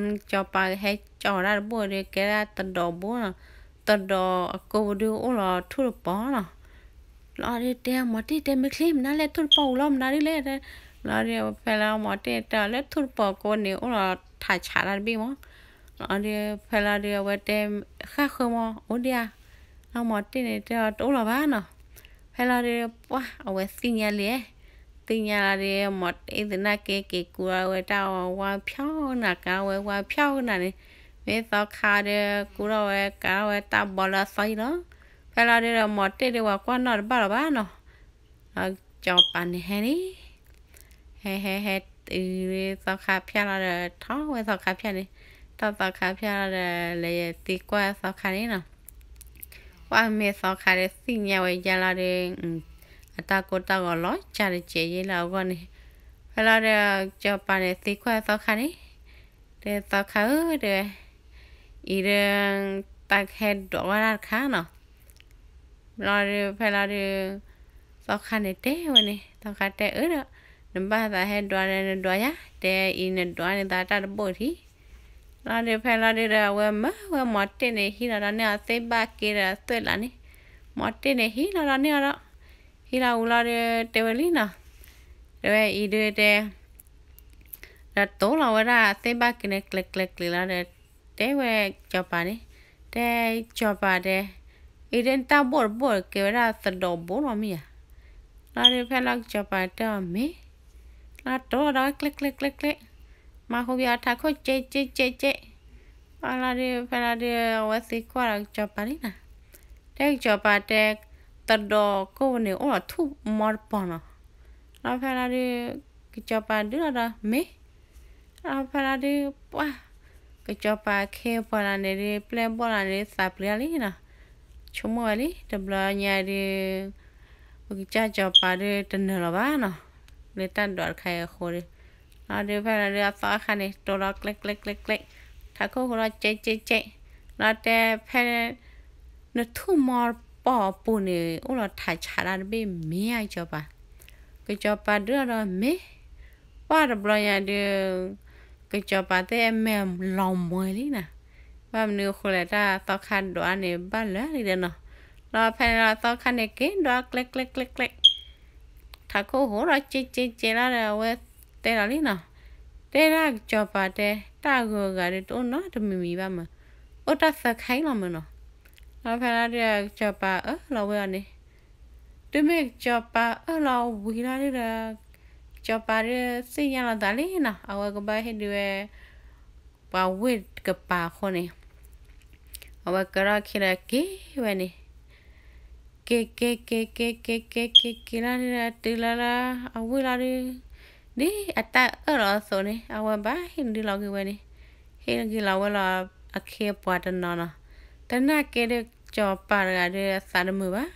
ကစီၤပၤကဟဲကၠီၤတၢ်တဘိၣ်ဒီး ကဲဒၣ်တဒီးဘိနီၤ, တဒီးအကိာ်ပူၤဒုးအိၣ်လီၤထူၣ်တပီၤနီၤ လီၤဒီးတဲမိၤတ့ၢ်တဲမ့ၢ်ချံမနုၤလဲၣ် ထူၣ်တပီၤအိၣ်လီၤမနုၤဒ်လဲၣ်, လီၤဒီးဖဲလီၤမိၤတ့ၢ်တဲအီၤလၢထူၣ်တပီၤကိးန့ၣ်အိၣ်လီၤထးဆးတၢ်တဘ့ၣ်မး, လီၤဒီးဖဲလီၤဒီးအဝဲတဲ ဃၣ်ဃၢမး အိၣ်ဒံးဧါ, လီၤမိၤတ့ၢ်န့ၣ်တဲအီၤတအိၣ်လီၤဘၣ်နီၤ, ဖဲလီၤဒီးပှၢ်အဝဲသ့ၣ်ညါလံ, သ့ၣ်ညါလီၤဒီး မိၤတ့ၢ်သနာ်က့ က့ၤကူထီၣ်ဝဲတၢ်ဝါဖၠီကနၣ် ကါဝဲဝါဖၠီကနၣ်န့ၣ်, မ့ၢ်သီခါဒီး ကူထီၣ်ဝဲကါထီၣ်ဝဲတၢ်ဘီလၢအသီအံၤလီၤ, ဖဲလီၤဒီးမိၤတ့ၢ်ဒီးပှၤကွၢ်နီၣ်တဘၣ်လီၤဘၣ်နီၤ, ဒီးကစီၤပၤန့ၣ်ဟဲန့ၣ် ဟဲဟဲဟဲတုၤသီခါဖၠၣ်လီၤဒီး ထီၣ်ဝဲသီခါဖၠၣ်န့ၣ်, ထီၣ်သီခါဖၠၣ်လီၤဒီး လဲၤသံကွၢ်သီခါန့ၣ်နီၤ, ပှၢ်မ့ၢ်သီခါဒီးသ့ၣ်ညါဝဲယါလီၤဒီး အတၢ်ကိၢ်တၢ်ဂီၤလီၤကၢ်တစဲးယဲလၢအဂီၢ်န့ၣ်, ဖဲလီၤဒီး ကစီၤပၤန့ၣ်သံကွၢ်သီခါန့ၣ်, တဲသီခါဧၢ တဲဝဲ, အံၤဒီး တၢ်ကဟဲဒွးဝဲဒၣ်တခါနီၤ လီၤဒီး ဖဲလီၤဒီး သီခါန့ၣ်တဲဝဲန့ၣ် သီခါတဲအၢဒီး နဘၣ်သးဟဲဒွးဒီးနဒွးယၤ တဲအံၤနဒွးန့ၢ်သးတၢ်တဘိၣ်ထံး, လီၤဒီး ဖဲလီၤဒီး အဝဲမၢဝဲမီၤတ့ၢ်န့ၣ် ဟံးလီၤဒီးန့ၢ်အီၤသ့ၣ်ဘၣ်က့ဒီးသွဲၣ်လးန့ၣ်, မီၤတ့ၢ်န့ၣ်ဟံးလီၤဒီးန့ၢ်အီၤဒီး ဟံးလီၤဝံၤလီၤဒီး တဲဝဲလံနီၤ, တဲဝဲအံၤဒုးတဲ ဒီးတိၢ်လီၤဝဲဒၣ် သ့ၣ်ဘၣ်က့န့ၣ် ကျဲၤကျဲၤကျဲၤလီၤဒီး တဲဝဲကစီၤပၤန့ၣ်, တဲကစီၤပၤတဲ, အံၤဒုးတၢ်ဘိၣ်တဘိၣ်ကဲဝဲဒၣ်သဒီးဘိၣ်လီၤမ့ၢ်ဧါ, လီၤဒီးဖဲလီၤကစီၤပၤတဲအီၤမ့ၢ်, လီၤတိၢ်လီၤဒီးကျဲၤကျဲၤကျဲၤကျဲၤ, မၤဃိဘၣ်အီၤထးခိၣ်ကဲးကဲးကဲးကဲး, လီၤဒီး ဖဲလီၤဒီး အဝဲသံကွၢ်ဒီးကစီၤပၤလံနီၤ, တဲကစီၤပၤတဲ, သဒီးကိၣ်န့ၣ် အိၣ်ဒီးထူၣ်မီတပီၤနီၤ, လီၤဖဲလီၤဒီး ကစီၤပၤဒုးလီၤဒီးမ့ၢ် လီၤဖဲလီၤဒုးပှၢ်, ကစီၤပၤခ့ပှၤလၢန့ၣ်ဒုး ပျဲၢ်ဘီၣ်လၢန့ၣ်သးပျံၤလံနီၤ, ဆိကမိၣ်ဝဲလံ တဘျီညါဒုး ပကစၢ်ကစီၤပၤဒုးတနၢၤလီၤဘၣ်နီၤ, လၢတၢ်ဒွးတခါအံၤအဃိဒီး, လီၤဒုးဖဲလီၤဒုးအသီခါန့ၣ် တိၢ်လီၤကျဲၤကျဲၤကျဲၤကျဲၤ, ထးခိၣ်ဟိဒီးကဲးကဲးကဲး, လီၤတဲဖဲ နထူၣ်မီတပီၤအပူၤန့ၣ် အိၣ်လီၤထးဆးတၢ်တဘ့ၣ်မ့ၢ်ဧါ ကစီၤပၤ, ကစီၤပၤဒုးလီၤဒီးမ့ၢ် ပှၢ်တဘျီညါဒုး ကစီၤပၤသ့ၣ်အမဲာ်လီၤမှဲလံနီၤ, ဘၣ်မနုၤအဃိလဲၣ် တၢ်သီခါဒွးန့ၣ်ဘၣ်လၢာ်လံဒီးနီၤ, လီၤဖဲန့ၣ်လီၤသီခါန့ၣ်က့ၤဒွးကျဲၤကျဲၤကျဲၤကျဲၤ, ထးခိၣ်ဟိဒီးကဲးကဲးကဲးလီၤဒီး အဝဲတဲလီၤလံနီၤ, တဲဒၣ်ကစီၤပၤတဲ တၢ်ဂုၤအဂၤဒုးတအိၣ်နီတမံၤမံၤဘၣ်မး, အိၣ်တၢ်သၢခါအံၤလီၤမးနီၤ, လီၤဖဲလီၤဒုးကစီၤပၤအၢၣ်လီၤဝဲအီၤန့ၣ် တုၤမ့ၢ်ကစီၤပၤအၢၣ်လီၤဝံၤလီၤဒုးဒီး ကစီၤပၤဒုးသ့ၣ်ညါလီၤသးလံနီၤ, အဝဲကဘၣ်ဟ့ၣ်ဒုးဝဲ ပှၤဝ့ၢ်တကပၤအဃိန့ၣ် အဝဲကထီၣ်ခံဒီးက့ၤဝဲန့ၣ်, က့ၤက့ၤက့ၤက့ၤက့ၤက့ၤက့ၤက့ၤလီၤဒုးဒီး တုၤလၢလၢ အဝ့ၢ်လီၤဒုး ဒ်အတၢ်အၢၣ်လီၤအသိးန့ၣ် အဝဲဘၣ်ဟ့ၣ်ဒုးလီၤက့ၤဝဲန့ၣ်, ဟ့ၣ်က့ၤလီၤဝဲလီၤအခ့အပှၤတနီၤနီၤ, သနာ်က့ဒုး ကစီၤပၤတဂၤဒုးအသးတမုာ်ဘၣ်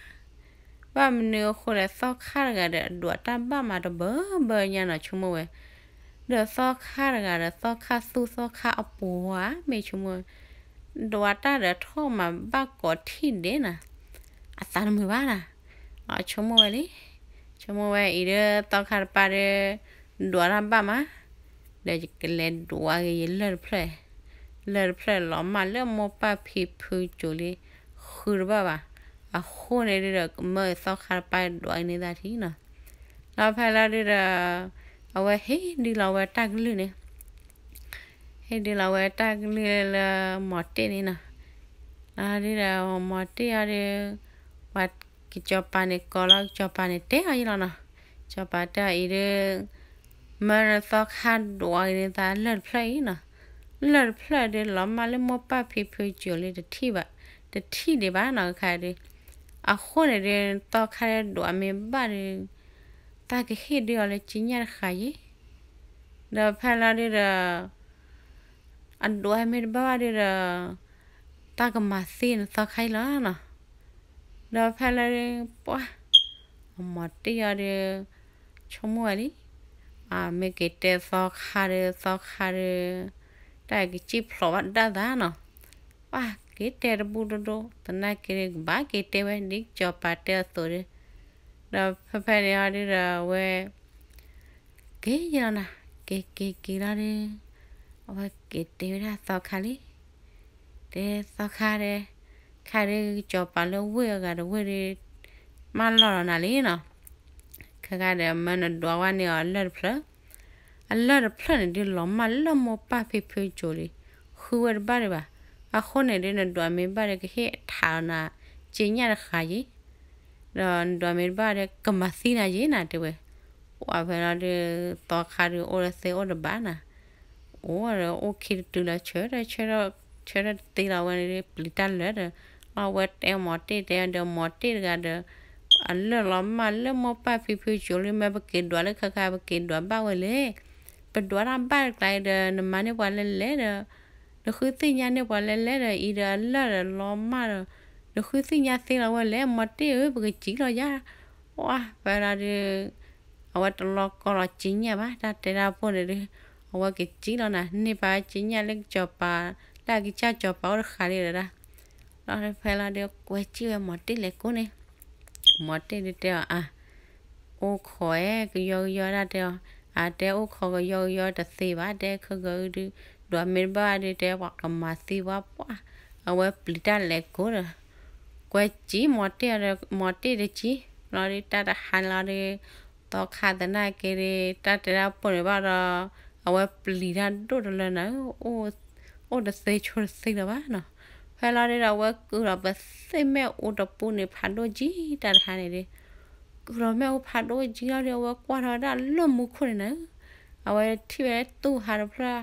ဘၣ်မနုၤအဃိလဲၣ် သီခါတဂၤဒီး အဒွးတၢ်ဘၣ်မးတဘၢဘၢညါနီၤ ဆိကမိၣ်ဝဲ, ဒီးသီခါတဂၤဒီး သီခါသူသီခါအပူၤဧါ မ့ၢ်ဆိကမိၣ်ဝဲ, ဒွးတၢ်ဒီးထီၣ်မၤဘၣ်ကိးထံၣ်ဒဲးနီၤ, အသးတမုာ်ဘၣ်နီၤ, ဆိကမိၣ်ဝဲလံ, ဆိကမိၣ်ဝဲအံၤဒီး သီခါတပၤဒီး ဒွးတၢ်ဘၣ်မး ဒီးယကလဲၤဒွးက့ၤယလၢၢ်တဖျၢၣ်, လၢၢ်တဖျၢၣ်လီၤမၢ်လၢမိၢ်ပၢ်ဖံဖုစိၤလံ, ဃုတဘၣ်ဘၣ်, အဃိန့ၣ်ဒုးဒီး ကမၢသီခါတပၤဒွးက့ၤန့ၢ်သးထံနီၤ, လီၤဖဲလီၤဒုးဒီး အဝဲဟ့ၣ်ဒုးလီၤဝဲတၢ်ကလုၢ်န့ၣ် ဟ့ၣ်ဒုးလီၤဝဲတၢ်ကလုၢ်လၢမီၤတ့ၢ်န့ၣ်နီၤ, လီၤဒုးဒီးမီၤတ့ၢ်အီၤဒီး ပှၤကစီၤပၤန့ၣ် ကိးလီၤကစီၤပၤန့ၣ်တဲအီၤယဲလီၤနီၤ, ကစီၤပၤတဲအီၤအံၤဒီး မၢနသီခါဒွးက့ၤန့ၢ်သးလၢၢ်တဖျၢၣ်အံၤနီၤ, လၢၢ်တဖျၢၣ်ဒီးလီၤမၢ်လၢမိၢ်ပၢ်ဖံဖုစိၤလံ တထံၣ်ဘၣ်, တထံၣ်ဒံးဘၣ်နီၤခါဒီး, အဃိန့ၣ်ဒီး သီခါဒွးမ့ၢ်ဘၣ်ဒီး တၢ်ကဟ့ၣ်ဒုးအီၤလၢကံညၣ်တဃာ်ယဲ ဒီးဖဲလီၤဒုးဒီး အဒွးမ့ၢ်တဘၣ်ဘၣ်ဒုးဒီး တၢ်ကမၤသံနသီခါအံၤလီၤနီၤ, ဒီးဖဲလီၤဒုး ပှၢ် အမီၤတ့ၢ်အီၤဒီး ဆိကမိၣ်ဝဲလံ, မ့ၢ်က့ၤတဲသီခါဒီး သီခါဒီး တၢ်ကစံၣ်ဖျိးဘၣ်ဒၣ်သးနီၤ, ပှၢ်က့ၤတဲတဘူၣ်ဒိၣ်ဒိၣ် သနာ်က့ဒီး ကဘၣ်က့ၤတဲဝဲဒ်ကစီၤပၤတဲအသိးဒီး, ဒီးဖဲဖဲန့ၣ်အီၤဒုးဒီးအဝဲ က့ၤယဲလီၤနီၤ, က့ၤက့ၤက့ၤလီၤဒီး အဝဲက့ၤတဲဝဲဒၣ်သီခါလံ, တဲသီခါဒီး ခါဒီးကစီၤပၤလၢဝ့ၢ်အဂၤတဝ့ၢ်ဒီး မၢလီၤလီၤနၤလံနီၤ, ခဲခါဒီး မၢနဒွးဝဲန့ၢ်အီၤအလၢၢ်တဖျၢၣ်, အလၢၢ်တဖျၢၣ်န့ၣ်ဒုးလီၤမၢ်လၢမိၢ်ပၢ်ဖံဖုစိၤလံ, ဃုဝဲတဘၣ်ဒံးဘၣ်, အဃိန့ၣ်ဒုး နဒွးမ့ၢ်ဘၣ်ဒီး ကဟ့ၣ်ထးလီၤနၤ က့ညၣ်တဃာ်ယဲ ဒီးနဒွးမ့ၢ်တဘၣ်ဒီး ကမၤသံနၤယဲနၤတဲဝဲ, ပှၢ်ဖဲလီၤဒုး သီခါဒုးအိၣ်လၢသ့အိၣ်တဘၣ်နၤ, အိၣ်ဒီးအိၣ်ခံတတုၤလီၤ ဆၢထၢၣ်ဆၢထၢၣ်ဆၢထၢၣ်တသ့လီၤဝဲန့ၣ်ဒုး ပျံၤတၢ်လၢာ်ဒီး, အဝဲတဲမီၤတ့ၢ်တဲဒီးမီၤတ့ၢ်တဂၤဒီး, အလၢၢ်လီၤမၢ်လၢမိၢ်ပၢ်ဖံဖုစိၤလံ မ့ၢ်ပက့ၤဒွးလၢခဲခါ ပက့ၤဒွးဘၣ်ဝဲလဲၣ်, ပဒွးတၢ်ဘၣ်တကျါအံၤဒီး နမၤန့ၢ်ပှၤလဲၤလဲၤဒီး နဃုသ့ၣ်ညါန့ၢ်ပှၤလဲၤလဲၤဒီး အံၤဒီးအလၢၢ်ဒီးလီၤမၢ်ဒီး နဃုသ့ၣ်ညါသ့လီၤဝဲလဲၣ် မိၢ်တ့ၢ်ဧၢ ပကစံၣ်လီၤယၤ. ဝါ ဖဲလီၤဒုး အဝဲတလီၤကီလီၤက့ညၣ်ဘၣ် တၢ်တဲတၢ်ပိၢ်န့ၣ်ဒုး အဝဲကစံၣ်လီၤနၤ န့ၢ်ပာ်က့ညၣ်လၢကစီၤပၤ လၢအကစၢ်စီၤပၤအိၣ်တဃာ်လံဒီးဒၣ်. လီၤဖဲလီၤဒုး ကွဲစံၣ်ဝဲမိၢ်တ့ၢ်လဲၤကိးန့ၣ် မိၢ်တ့ၢ်ဒုးတဲအီၤ အါ အိၣ်ခိးအဲ ကယီကယီဒၣ်တဲအီၤ, အတဲအိၣ်ခိးကယီကယီတသ့ဘၣ် တဲခဲကဒုး ဒွးမ့ၢ်တဘၣ်ဒုး တဲပှၤကမၤသံပှၤပှၢ်, အဝဲပျံၤတၢ်လဲၤကိးဒီး ကွဲစံၣ်မိၢ်တ့ၢ်ဒီး မိၢ်တ့ၢ်တစံၣ်လီၤဒုး တၢ်တဟါန့ၣ်လီၤဒုး သီခါသနာ်က့ဒုး တၢ်တဲတၢ်ပိၢ်န့ၣ်ဘၣ်ဒီး အဝဲပျံၤတၢ်ဒိၣ်တလၢနၤဧၢ အိၣ်တသ့ဆိတသ့လၢၤဘၣ်နီၤ. ဖဲလီၤဒုးဒီး အဝဲကုၢ်ဒီးပသ့ၣ်မ့ၣ်အူတပူန့ၣ် ဖးဒိၣ်ကံ တၢ်တဟါန့ၣ်ဒုး ကုၢ်ဒီးမ့ၣ်အူဖးဒိၣ်ကံလီၤဒုး အဝဲကွၢ်ထီၣ်ဝဲဒၣ်လၢမူခိၣ်န့ၣ်နၤဧၢ, အဝဲထံၣ်ဝဲတူၢ်ဟါတဖျၢၣ်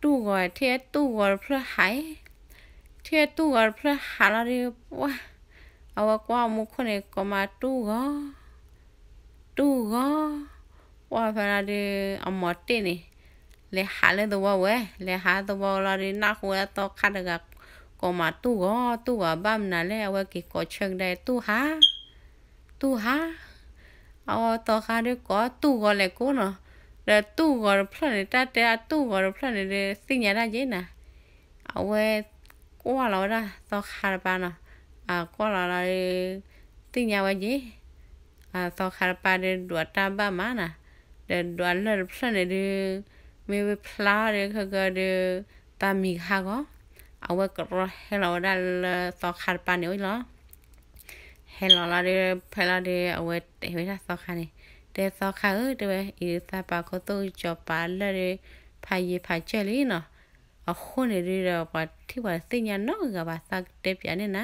တူၢ်ဂီၤ ထံၣ်ဝဲတူၢ်ဂီၤတဖျၢၣ်ဟးအံၤ, ထံၣ်ဝဲတူၢ်ဂီၤတဖျၢၣ်ဟးလီၤဒုး ပှၢ်, အဝဲကွၢ်မူခိၣ်န့ၣ် ကိးမးတူၢ်ဂီၤ တူၢ်ဂီၤ, ပှၢ်ဖဲလီၤဒုး အမိၢ်တ့ၢ်န့ၣ် လဲၤဟးလၢသဝီဝဲ လဲၤဟးသဝီလီၤဒုး နၢ်ဟူဝဲဒၣ်သီခါတဂၤ ကိးမးတူၢ်ဂီၤ တူၢ်ဂီၤဘၣ်မနုၤလဲၣ် အဝဲက့ၤကိးဆၢကဒါတူၢ်ဟါ တူၢ်ဟါ, အဝဲသီခါဒုးကိးတူၢ်ဂီၤလဲၤကိးနီၤ, ဒီးတူၢ်ဂီၤတဖျၢၣ်န့ၣ် တၢ်တဲအတူၢ်ဂီၤတဖျၢၣ်န့ၣ်ဒုး သ့ၣ်ညါတၢ်က့ၤနၤ အဝဲကွၢ်လီၤဝဲဒၣ်သီခါတပၤနီၤ, အကွၢ်လီၤလီၤဒုး သ့ၣ်ညါဝဲက့ၤ, အသီခါတပၤဒုးဒွးတၢ်ဘၣ်မးနၤ, ဒီးဒွးလၢၢ်တဖျၢၣ်န့ၣ်ဒုး မ့ၢ်ဝဲဖျါအီၤဒုးခဲကဒုး သးမံၤကဟးဂီၤ, အဝဲကရီဟဲလီၤဝဲဒၣ်လၢသီခါတပၤန့ၣ်အိၣ်လီၤ ဟဲလီၤလီၤဒုး ဖဲလီၤဒုး အဝဲတဲဝဲဒၣ်သီခါန့ၣ်, တဲသီခါဧၢ တဲဝဲ အံၤဒုးသးပာ်ခူသူၣ်ကစီၤပၤလၢာ်ဒုး ဖးယံၤဖးစၢၢ်လံနီၤ, အဃိန့ၣ်ဒုးဒီး ပှၤထံၣ်ပှၤတသ့ၣ်ညါနီတဂၤဘၣ် သးကတဲပၠးန့ၢ်နၤ,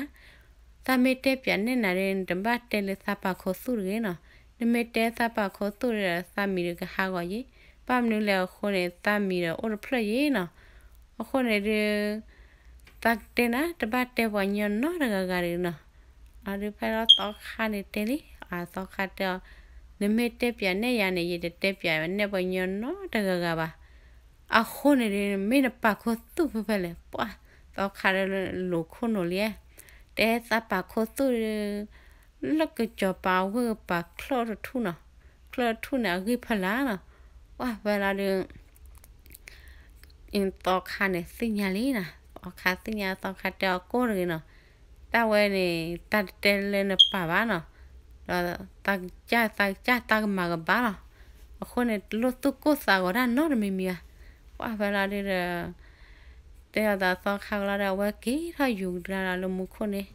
သးမ့ၢ်တဲပၠးန့ၢ်နၤဒုး နတဘၣ်တဲလၢသးပာ်ခူသူၣ်တဂ့ၤနီၤ, နမ့ၢ်တဲသးပာ်ခူသူၣ်ဒီး သးမံၤဒုးကဟးဂီၤယ့ၤ, ဘၣ်မနုၤလဲၣ်အဃိန့ၣ် သးမံၤဒီးအိၣ်တဖျၢၣ်ယ့ၤနီၤ, အဃိန့ၣ်ဒုး သးကတဲနၤ တဘၣ်တဲပှၤညီနီတဂၤဂၤဒုးနီၤ, အဒုးဖဲလီၤသီခါန့ၣ်တဲလံ အသီခါတဲအီၤ, နမ့ၢ်တဲပၠးနဲၣ်ယၤန့ၣ် ယတတဲပၠးနဲၣ်ပှၤညီနီတဂၤဂၤဘၣ်, အဃိန့ၣ်ဒုး မ့ၢ်နပာ်ခူသူၣ်ဖဲဖဲလဲၣ် ပှၢ်, သီခါဒီးလိၤခိၣ်နူာ်လံ, တဲသးပာ်ခူသူၣ်ဒုး လၢကစီၤပၤအဝ့ၢ်ကပၤချၢၣ်တထူၣ်နီၤ, ချၢၣ်တထူၣ်န့ၣ် အဂံၢ်ဖီလာ်နီၤ, ပှၢ်ဖဲလီၤဒုး သီခါန့ၣ်သ့ၣ်ညါလံနီၤ, သီခါသ့ၣ်ညါ သီခါတဲအီၤကိၢ်တဂ့ၤနီၤ, တၢ်ဝဲန့ၣ် တၢ်တတဲလၢနပာ်ဘၣ်နီၤ, ဒီး သးကစၢ်သးကစၢ်တၢ်ကမၤကဘၣ်လီၤ, အဃိန့ၣ် တလိၣ်သူၣ်ကိၢ်သးဂီၤတၢ်နီတမံၤမံၤဘၣ်, ပှၢ်ဖဲလီၤဒုးဒီး တဲအီၤသးသီခါကလီၤဒီး အဝဲက့ၤထီၣ်ယူၤကဒါလီၤလၢမူခိၣ်န့ၣ်,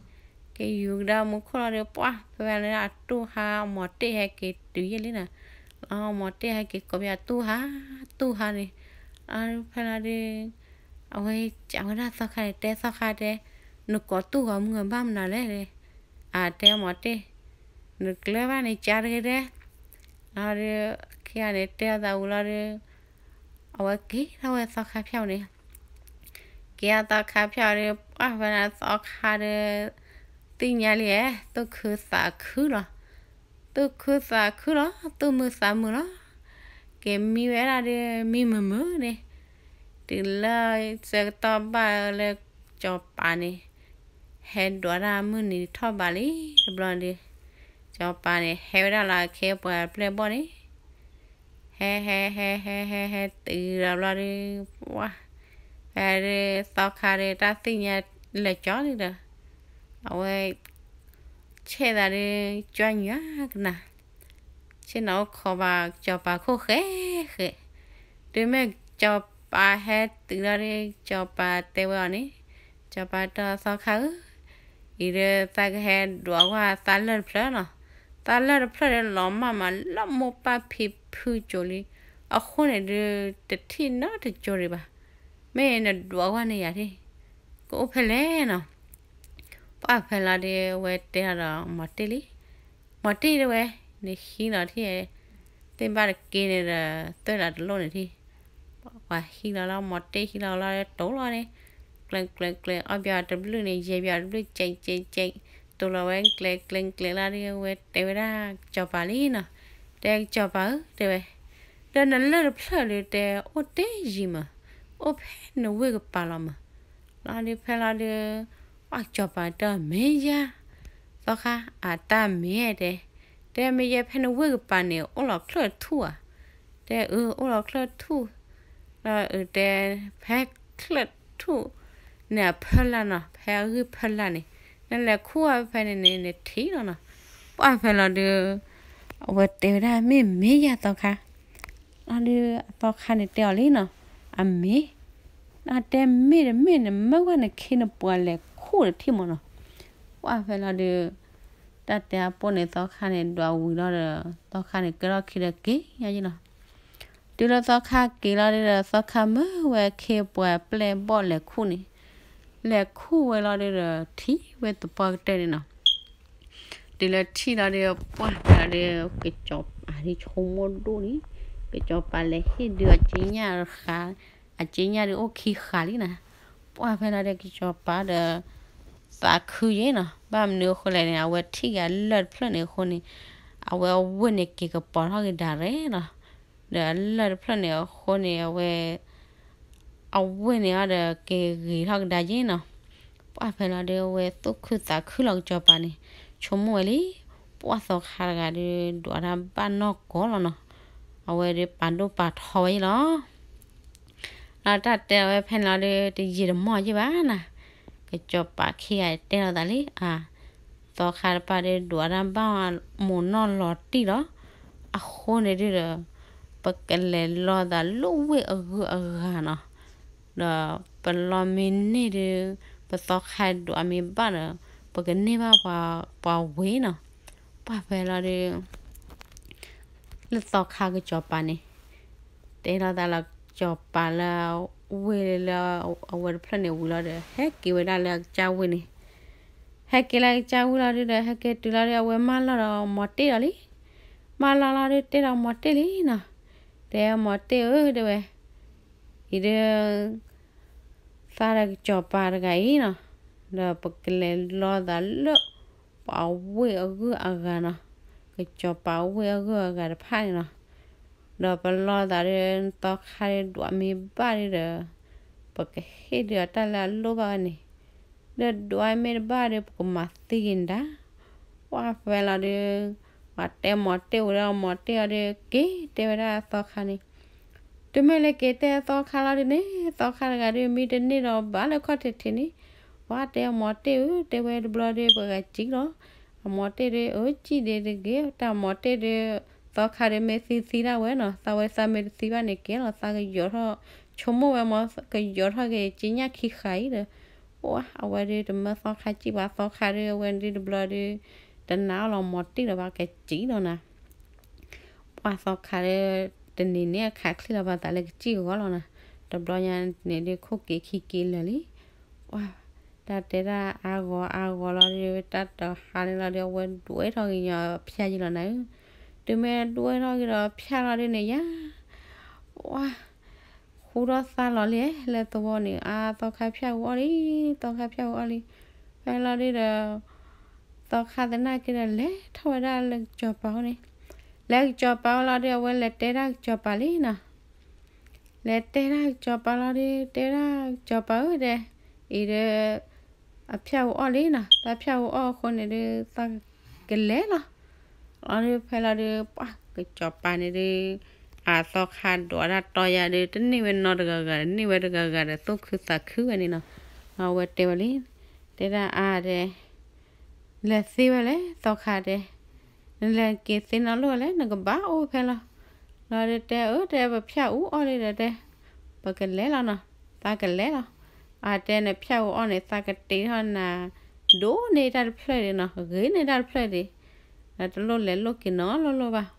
က့ၤယူၤကဒါမူခိၣ်လီၤဒီး ပှၢ်ဖဲလီၤဒုး အတူၢ်ဟါ အမိၢ်တ့ၢ်ဟဲက့ၤတုၤယဲၢ်လံနီၤ, အမိၢ်တ့ၢ်ဟဲက့ၤကိးပယီၤတူၢ်ဟါ တူၢ်ဟါန့ၣ်, ဖဲလီၤဒုး အဝဲကးဝဲဒၣ်သီခါန့ၣ် တဲသီခါတဲ, နကိးတူၢ်ဂီၤမုၢ်ဂီၤဘၣ်မနုၤလဲၣ်, အတဲအမိၢ်တ့ၢ်, နကျဲဘၣ်န့ၣ်ကါတဂ့ၤတဲ, လီၤဒုး ခံဂၤန့ၣ်တဲအသးဝံၤလီၤဒုး အဝဲက့ၤထီၣ်ဝဲသီခါဖၠၣ်န့ၣ်, က့ၤအသီခါဖၠၣ်ဒီး ပှၢ်ဖဲန့ၣ်သီခါဒီး သ့ၣ်ညါလံဧါ သူၣ်ခုသးခုလီၤ, သူၣ်ခုသးခုလီၤ သူၣ်မုာ်သးမုာ်လီၤ, က့ၤမံဝဲဒၣ်ဒီး မံမုာ်မုာ်န့ၣ်, တုၤလၢဆၢကတီၢ်ဘၣ်လၢစီၤပၤန့ၣ် ဟဲဒွးတၢ်မုၢ်နံၤထီၣ်ဘးလံတဘျီဒီး, စီၤပၤန့ၣ် ဟဲဝဲဒၣ်လၢအခ့အပှၤပျဲၢ်ဘီၣ်န့ၣ်, ဟဲဟဲဟဲဟဲဟဲဟဲတုၤဒီးဘျီဒီး, ပှၢ်, ဖဲဒုးသီခါဒီးတၢ်သ့ၣ်ညါလၢာ်ကၠီလံဒီး, အဝဲ ဆဲးသးဒီး ကွၢ်ညါကနၤ, ဆ့ၣ်နီၤအိၣ်ခိးဘၣ်စီၤပၤခိၣ်ဃဲဃဲ, တုၤမ့ၢ်စီၤပၤဟဲတုၤလီၤဒီး စီၤပၤတဲဝဲအီၤန့ၣ်, စီၤပၤတဲအီၤသီခါဧၢ, အံၤဒီးသးကဟဲဒွးကွၢ်သးလၢၢ်တဖျၢၣ်နီၤ, သးလၢၢ်တဖျၢၣ်ဒီးလီၤမၢ်မးလၢမိၢ်ပၢ်ဖံဖုကၠိလံ, အဃိန့ၣ်ဒုး တထံၣ်နီတကၠိဒံးဘၣ်, မ့ၢ်နဒွးကွၢ်န့ၢ်ယၤဒၣ်, ကအိၣ်ဖဲလဲၣ်နီၤ ပှၢ်ဖဲလီၤဒီး အဝဲတဲဒီးမိၢ်တ့ၢ်လံ, မိၢ်တ့ၢ်တဲဝဲ, နဟံးလီၤထံၣ်, သ့ၣ်ဘၣ်တက့န့ၣ်ဒီး သွဲၣ်လီၤတလိၣ်န့ၣ်ထံၣ်, ပှၤဟံးလီၤလီၤ မိၢ်တ့ၢ်ဟံးလီၤလီၤဒီးတိၤလီၤန့ၣ်, ကျဲကျဲကျဲ အီၣ်ဘၣ်တဘျုၣ်န့ၣ် ယဲၢ်ဘၣ်တဘျုၣ် ကဲကဲကဲ, တိၤလီၤဝဲကျဲကျဲကျဲလီၤဒီး အဝဲတဲဝဲဒၣ်စီၤပၤလံနီၤ, တဲစီၤပၤဧၢ တဲဝဲ, ဒီးနလၢၢ်တဖျၢၣ်ဒီးတဲ အိၣ်တ့ၢ်ယံၤမး, အိၣ်ဖဲနဝ့ၢ်ကပၤလီၤမး, လီၤဒီးဖဲလီၤဒီး ပှၢ်စီၤပၤတဲအီၤ မ့ၢ်ယါ, သီခါ, အတၢ်မ့ၢ်တဲ, တဲမ့ၢ်ယဲဖဲနဝ့ၢ်ကပၤန့ၣ် အိၣ်လီၤချၢၣ်ထူၣ်ဧါ, တဲအၢ အိၣ်လီၤချၢၣ်ထူၣ်, ဒီးအၢ တဲ, ဖဲချၢၣ်ထူၣ်န့ၣ်အဖၢလာ်နီၤ, ဖဲအဂံၢ်ဖၢလာ်န့ၣ်, နလဲၤခူၣ်ဝဲဖဲန့ၣ်န့ၣ် နထံၣ်လီၤနီၤ, ပှၢ်ဖဲလီၤဒုး အဝဲတဲဝဲဒၣ် မ့ၢ်မ့ၢ်ယါသီခါ, လီၤဒုးအသီခါန့ၣ်တဲအီၤလံနီၤ, အမ့ၢ်, အတဲမ့ၢ်တမ့ၢ်န့ၣ် မၢဝဲနခ့နပှၤလဲၤခူၣ်တထံၣ်မးနီၤ, ပှၢ်ဖဲလီၤဒုး တၢ်တဲအပိၢ်န့ၣ် သီခါန့ၣ်ဒွးဝံၤလီၤဒီး သီခါန့ၣ်ကဲထီၣ်ခံဒီးက့ၤညါယ့ၣ်နီၤ, တုၤလၢသီခါက့ၤလီၤဒုးဒီး သီခါမၢဝဲခ့ပှၤပျဲၢ်ဘီၣ်လဲၤခူၣ်န့ၣ်, လဲၤခူၣ်ဝဲလီၤဒုးဒီး ထံၣ်ဝဲသပှၢ်ကတၢၢ်န့ၣ်နီၤ, တုၤလၢထံၣ်လီၤဒုး ပှၢ်ဖဲလီၤဒုး ကစီၤပၤဒုးဆိကမိၣ်ဒိၣ်န့ၣ်, ကစီၤပၤလဲၤဟ့ၣ်ဒုးအက့ညၣ်ဃာ်, အက့ညၣ်ဒုးအိၣ်ခံဃာ်လံနီၤ, ပှၢ်ဖဲလီၤဒုးကစီၤပၤဒီး သးခုယ့ၣ်နီၤ, ဘၣ်မနုၤအဃိလဲၣ်န့ၣ် အဝဲထံၣ်က့ၤအလၢၢ်တဖျၢၣ်န့ၣ်အဃိန့ၣ်, အဝဲအဝ့ၢ်န့ၣ်က့ၤကပီၤထီၣ်က့ၤဒၣ်ရဲၣ်နီၤ, ဒီးအလၢၢ်တဖျၢၣ်န့ၣ်အဃိန့ၣ် အဝဲ အဝ့ၢ်န့ၣ်အီၤဒီးက့ၤဂ့ၤထီၣ်ကဒါယ့ၣ်နီၤ, ပှၢ်ဖဲလီၤဒုး အဝဲသူၣ်ခုသးခုလီၤကစီၤပၤန့ၣ်, ဆိကမိၣ်ဝဲလံ, ပှၢ်သီခါတဂၤဒုး ဒွးတၢ်ဘၣ်နီၢ်ကီၢ်လီၤနီၤ, အဝဲဒုးပာ်ဒိၣ်ပာ်ထီဝဲယ့ၣ်လီၤ ဒီးတၢ်တဲအဝဲဖဲန့ၣ်လီၤဒုး တယံာ်တမီၢ်ယ့ၣ်ဘၣ်နၤ, ကစီၤပၤခံဂၤတဲလီၤသးလံ, အၢ သီခါတပၤဒုးဒွးတၢ်ဘၣ်မိၢ်နီၢ်လီၤတံၢ်လီၤ, အဃိန့ၣ်ဒုးဒီး ပကလဲၤလီၤသးလိၣ်ဝ့ၢ်အဂုၤအဂၤနီၤ, ဒီးပလီၢ်မ့ၢ်န့ၢ်ဒုး ပသီခါဒွးမ့ၢ်ဘၣ်ဒီး ပကန့ၢ်ဘၣ်ပှၤဝ့ၢ်နီၤ, ပှၢ်ဖဲလီၤဒုး လၢသီခါကစီၤပၤန့ၣ် တဲလီၤသးလီၤကစီၤပၤလၢ ဝ့ၢ်လၢအဝဲတဖျၢၣ်န့ၣ်ဝံၤလီၤဒီး ဟဲက့ၤဝဲဒၣ်လၢအကစၢ်ဝ့ၢ်န့ၣ်, ဟဲက့ၤလၢအကစၢ်ဝ့ၢ်လီၤဒုးဒီး ဟဲက့ၤတုၤလီၤဒုး အဝဲမၢလီၤဒီးမီၤတ့ၢ်ဒီးလံ, မၢလီၤလီၤဒုးတ့ၢ်ဒီးမီၤတ့ၢ်လံနီၤ, တဲမီၤတ့ၢ်ဧၢ တဲဝဲ, အံၤဒုး သးဒီးကစီၤပၤတဂၤအံၤနီၤ, ဒီးပကလဲၤလီၤသးလၢ ပှၤဝ့ၢ်အဂုၤအဂၤနီၤ, ကစီၤပၤဝ့ၢ်အဂုၤအဂၤတဖၣ်န့ၣ်နီၤ, ဒီးပလီၤသးဒုး သီခါဒုးဒွးမ့ၢ်ဘၣ်ဒုးဒီး ပကဟ့ၣ်ဒုးအတၢ်လၢအလိၣ်ဘၣ်ဝဲန့ၣ်, ဒီးဒွးမ့ၢ်တဘၣ်ဒီး ပကမၤသံက့ၤနဒၣ်, ပှၢ်ဖဲလီၤဒုး ပှၤတဲမီၤတ့ၢ်ဝဲဒၣ်မီၤတ့ၢ်အီၤဒုး က့ၤတဲဝဲဒၣ်သီခါန့ၣ် တုၤမ့ၢ်လၢက့ၤတဲသီခါလီၤဒုးန့ၣ် သီခါတဂၤဒုး မ့ၢ်တန့ၢ်ဒီးဘၣ်လၢခီၣ်ထံးထံးန့ၣ်, ပှၤတဲအမီၤတ့ၢ်ဧၢ တဲဝဲတဘျီဒုး ပဂၤစံၣ်လီၤ, အမီၤတ့ၢ်ဒုး အၢ စံၣ်ဒ့တဂ့ၤ တၢ်မီၤတ့ၢ်ဒုး သီခါဒုးမ့ၢ်သံသံဒၣ်ဝဲနီၤ, သးဝဲသးမ့ၢ်တသံဘၣ်န့ၣ်ကဲလီၤ, သးကယီၤထီၣ် ဆိကမိၣ်ဝဲမ့ၢ် ကယီၤထီၣ်က့ၤက့ညၣ်ခံဃာ်အံၤဒီး, ပှၢ်အဝဲဒုးတမၢသီခါစံၣ်ဘၣ်, သီခါဒုးအဝဲဒုးတဘျီဒုး တနာ်အီၤလီၤ မီၤတ့ၢ်လီၤဘၣ်ကစံၣ်လီၤနၤ ပှၢ်သီခါဒုး တနံၤန့ၣ်အခးချံလီၤဘၣ်သးလၢကစံၣ်ဂီၤလီၤနၤ, တဘျီညါန့ၣ်ဒုးခိၣ်က့ၤခံက့ၤလၢာ်လံ, ပှၢ် တၢ်တဲဒၣ်အါဂီၤအါဂီၤလီၤဒုး တၢ်တဟါန့ၣ်လီၤဒုး အဝဲဒွဲၣ်ထီၣ်က့ၤညီဖၠၣ်ယံလီၤနၤဧၢ, တုၤမ့ၢ်ဒွဲၣ်ထီၣ်က့ၤဒီးဖၠၣ်လီၤဒုးန့ၣ်ယါ ပှၢ် ဃူထီၣ်သါလီၤလံ လၢသဝီန့ၣ် အါ သီခါဖၠၣ်အူအီၣ်လံ, သီခါဖၠၣ်အူအီၣ်လံ, ဖဲလီၤဒုးဒီး သီခါသနာ်က့ဒီး လဲၤထီၣ်ဝဲဒၣ်လၢကစီၤပၤအိၣ်န့ၣ်, လဲၤကစီၤပၤအိၣ်လီၤဒုး အဝဲလဲၤတဲဒၣ်ကစီၤပၤလံနီၤ, လဲၤတဲဒၣ်ကစီၤပၤလီၤဒုး တဲဒၣ်ကစီၤပၤဧၢဒဲး, အံၤဒီး အဖၠၣ်အူအီၣ်လံနီၤ, သးဖၠၣ်အူအီၣ်အဃိန့ၣ်ဒုး သးကလဲၤလီၤ, လီၤဒုးဖဲလီၤဒုး ပှၢ်ကစီၤပၤန့ၣ်ဒုး အသီခါဒွးတၢ်တီယါဒုး တန့ၢ်ဝဲနီတဂၤဂၤဒီး န့ၢ်ဝဲတဂၤဂၤဒီး သူၣ်ခုသးခုဝဲန့ၣ်နီၤ, အဝဲတဲဝဲလံ, တဲဒၣ်အါဒဲး လဲၤသ့ဝဲလဲၣ် သီခါတဲ, နလဲၤက့ၤသ့နီတလိၣ်လဲၣ် နကဘၣ်အိၣ်ဖဲလီၤ, လီၤဒုးတဲအၢ တဲပဖၠၣ်အူအီၣ်လံဒီးတဲ, ပကလဲၤလီၤနီၤ, သးကလဲၤလီၤ, အတဲနဖၠၣ်အူအီၣ်န့ၣ် သးကတ့ထီၣ်နၤ ဒိၣ်န့ၢ်တၢ်တဖျၢၣ်ဒံးနီၤ ဂ့ၤန့ၢ်တၢ်တဖျၢၣ်ဒံး, နတလိၣ်လဲၤလိၣ်က့ၤနီတလိၣ်ဘၣ်,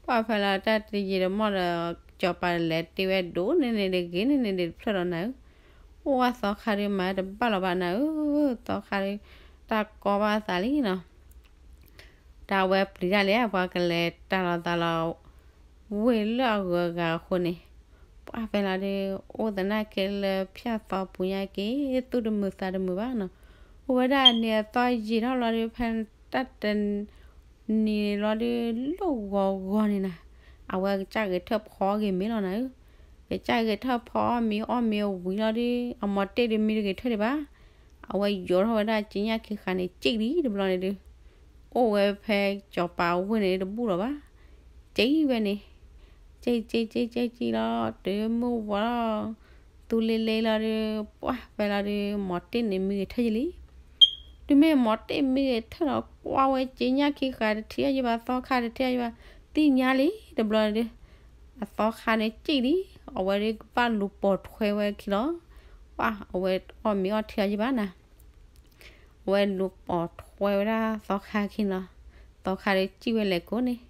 ပှၢ်ဖဲလီၤတၢ်တယံာ်တမီၢ်ဒီး ကစီၤပၤလဲၤတ့ဝဲဒိၣ်န့ၢ်န့ၢ်ဒံး ဂ့ၤန့ၢ်န့ၢ်ဒံးတဖျၢၣ်ဒီးနၤဧၢ, အိၣ်ဝဲသီခါဒုးမၤတဘၣ်လီၤဘၣ်နၤဧၢ, သီခါဒုး တၢ်ကီဘၣ်သးလံနီၤ တၢ်ဝဲပျံၤတၢ်လဲၣ် ပှၤကလဲၤတၢ်လီၤသးလီၤ ဝ့ၢ်လၢအဂုၤအဂၤအဃိန့ၣ်, ပှၢ်ဖဲလီၤဒုး အိၣ်သနာ်က့လၢဖၠၣ်သီပူၤညါက့ၤ သူၣ်တမုာ်သးတမုာ်ဘၣ်နီၤ, အိၣ်ဝဲဒၣ်အနံၤအသီယံာ်ထီၣ်လီၤဒုး ဖဲတၢ်တ နံၤလီၤဒုး လိၣ်ဂီၤဂီၤန့ၣ်နၤ, အဝဲကစၢ်ဂဲၤထၢၣ်ဖီအီၣ်ဂ့ၤမ့ၢ်လီၤနၤဧၢ, ကစၢ်ဂဲၤထၢၣ်ဖီအီၣ်မ့ၤအီၣ်မ့ၤဝံၤလီၤဒုး အမီၤတ့ၢ်ဒုးမံတဂ့ၤထၢၣ်ဒံးဘၣ်, အ အဝဲယိးထီၣ်ဝဲဒၣ်စ့ညၣ်ခံဃာ်န့ၣ် စံၣ်လံတဘျီန့ၣ်ဒုး, အိၣ်ဝဲဖဲကၠီၤပၤဝ့ၢ်န့ၣ်တဘူၣ်လီၤဘၣ်. စံၣ်ဝဲန့ၣ်, စံၣ်စံၣ်စံၣ်စံၣ်လီၤ တုၤမုၢ်ဝါလီၤ, သူလ့လ့လီၤဒုး ပှၢ်ဖဲလီၤဒုး မီၤတ့ၢ်န့ၣ်မံဂဲၤထၢၣ်ယလံ. တုၤမ့ၢ်မီၤတ့ၢ်မံဂဲၤထၢၣ်လီၤ ကွၢ်ဝဲစ့ညၣ်ခံဃာ်တထံၣ်အီၤယဘၣ် သီခါတထံၣ်အီၤယဘၣ်, သ့ၣ်ညါလံတဘျီန့ၣ်ဒုး, အသီခါန့ၣ်စံၣ်လံ, အဝဲဒုးကဘၣ်လူၤပိာ်ထွဲဝဲခံလီၤ. ပှၢ်အဝဲအီၣ်မ့ၤအီၣ်ထံအီၤယဘၣ်နၤ အဝဲလူၤပိာ်ထွဲဝဲဒၣ်သီခါခံလီၤ. သီခါဒုးစံၣ်ဝဲလဲၤကိးန့ၣ်,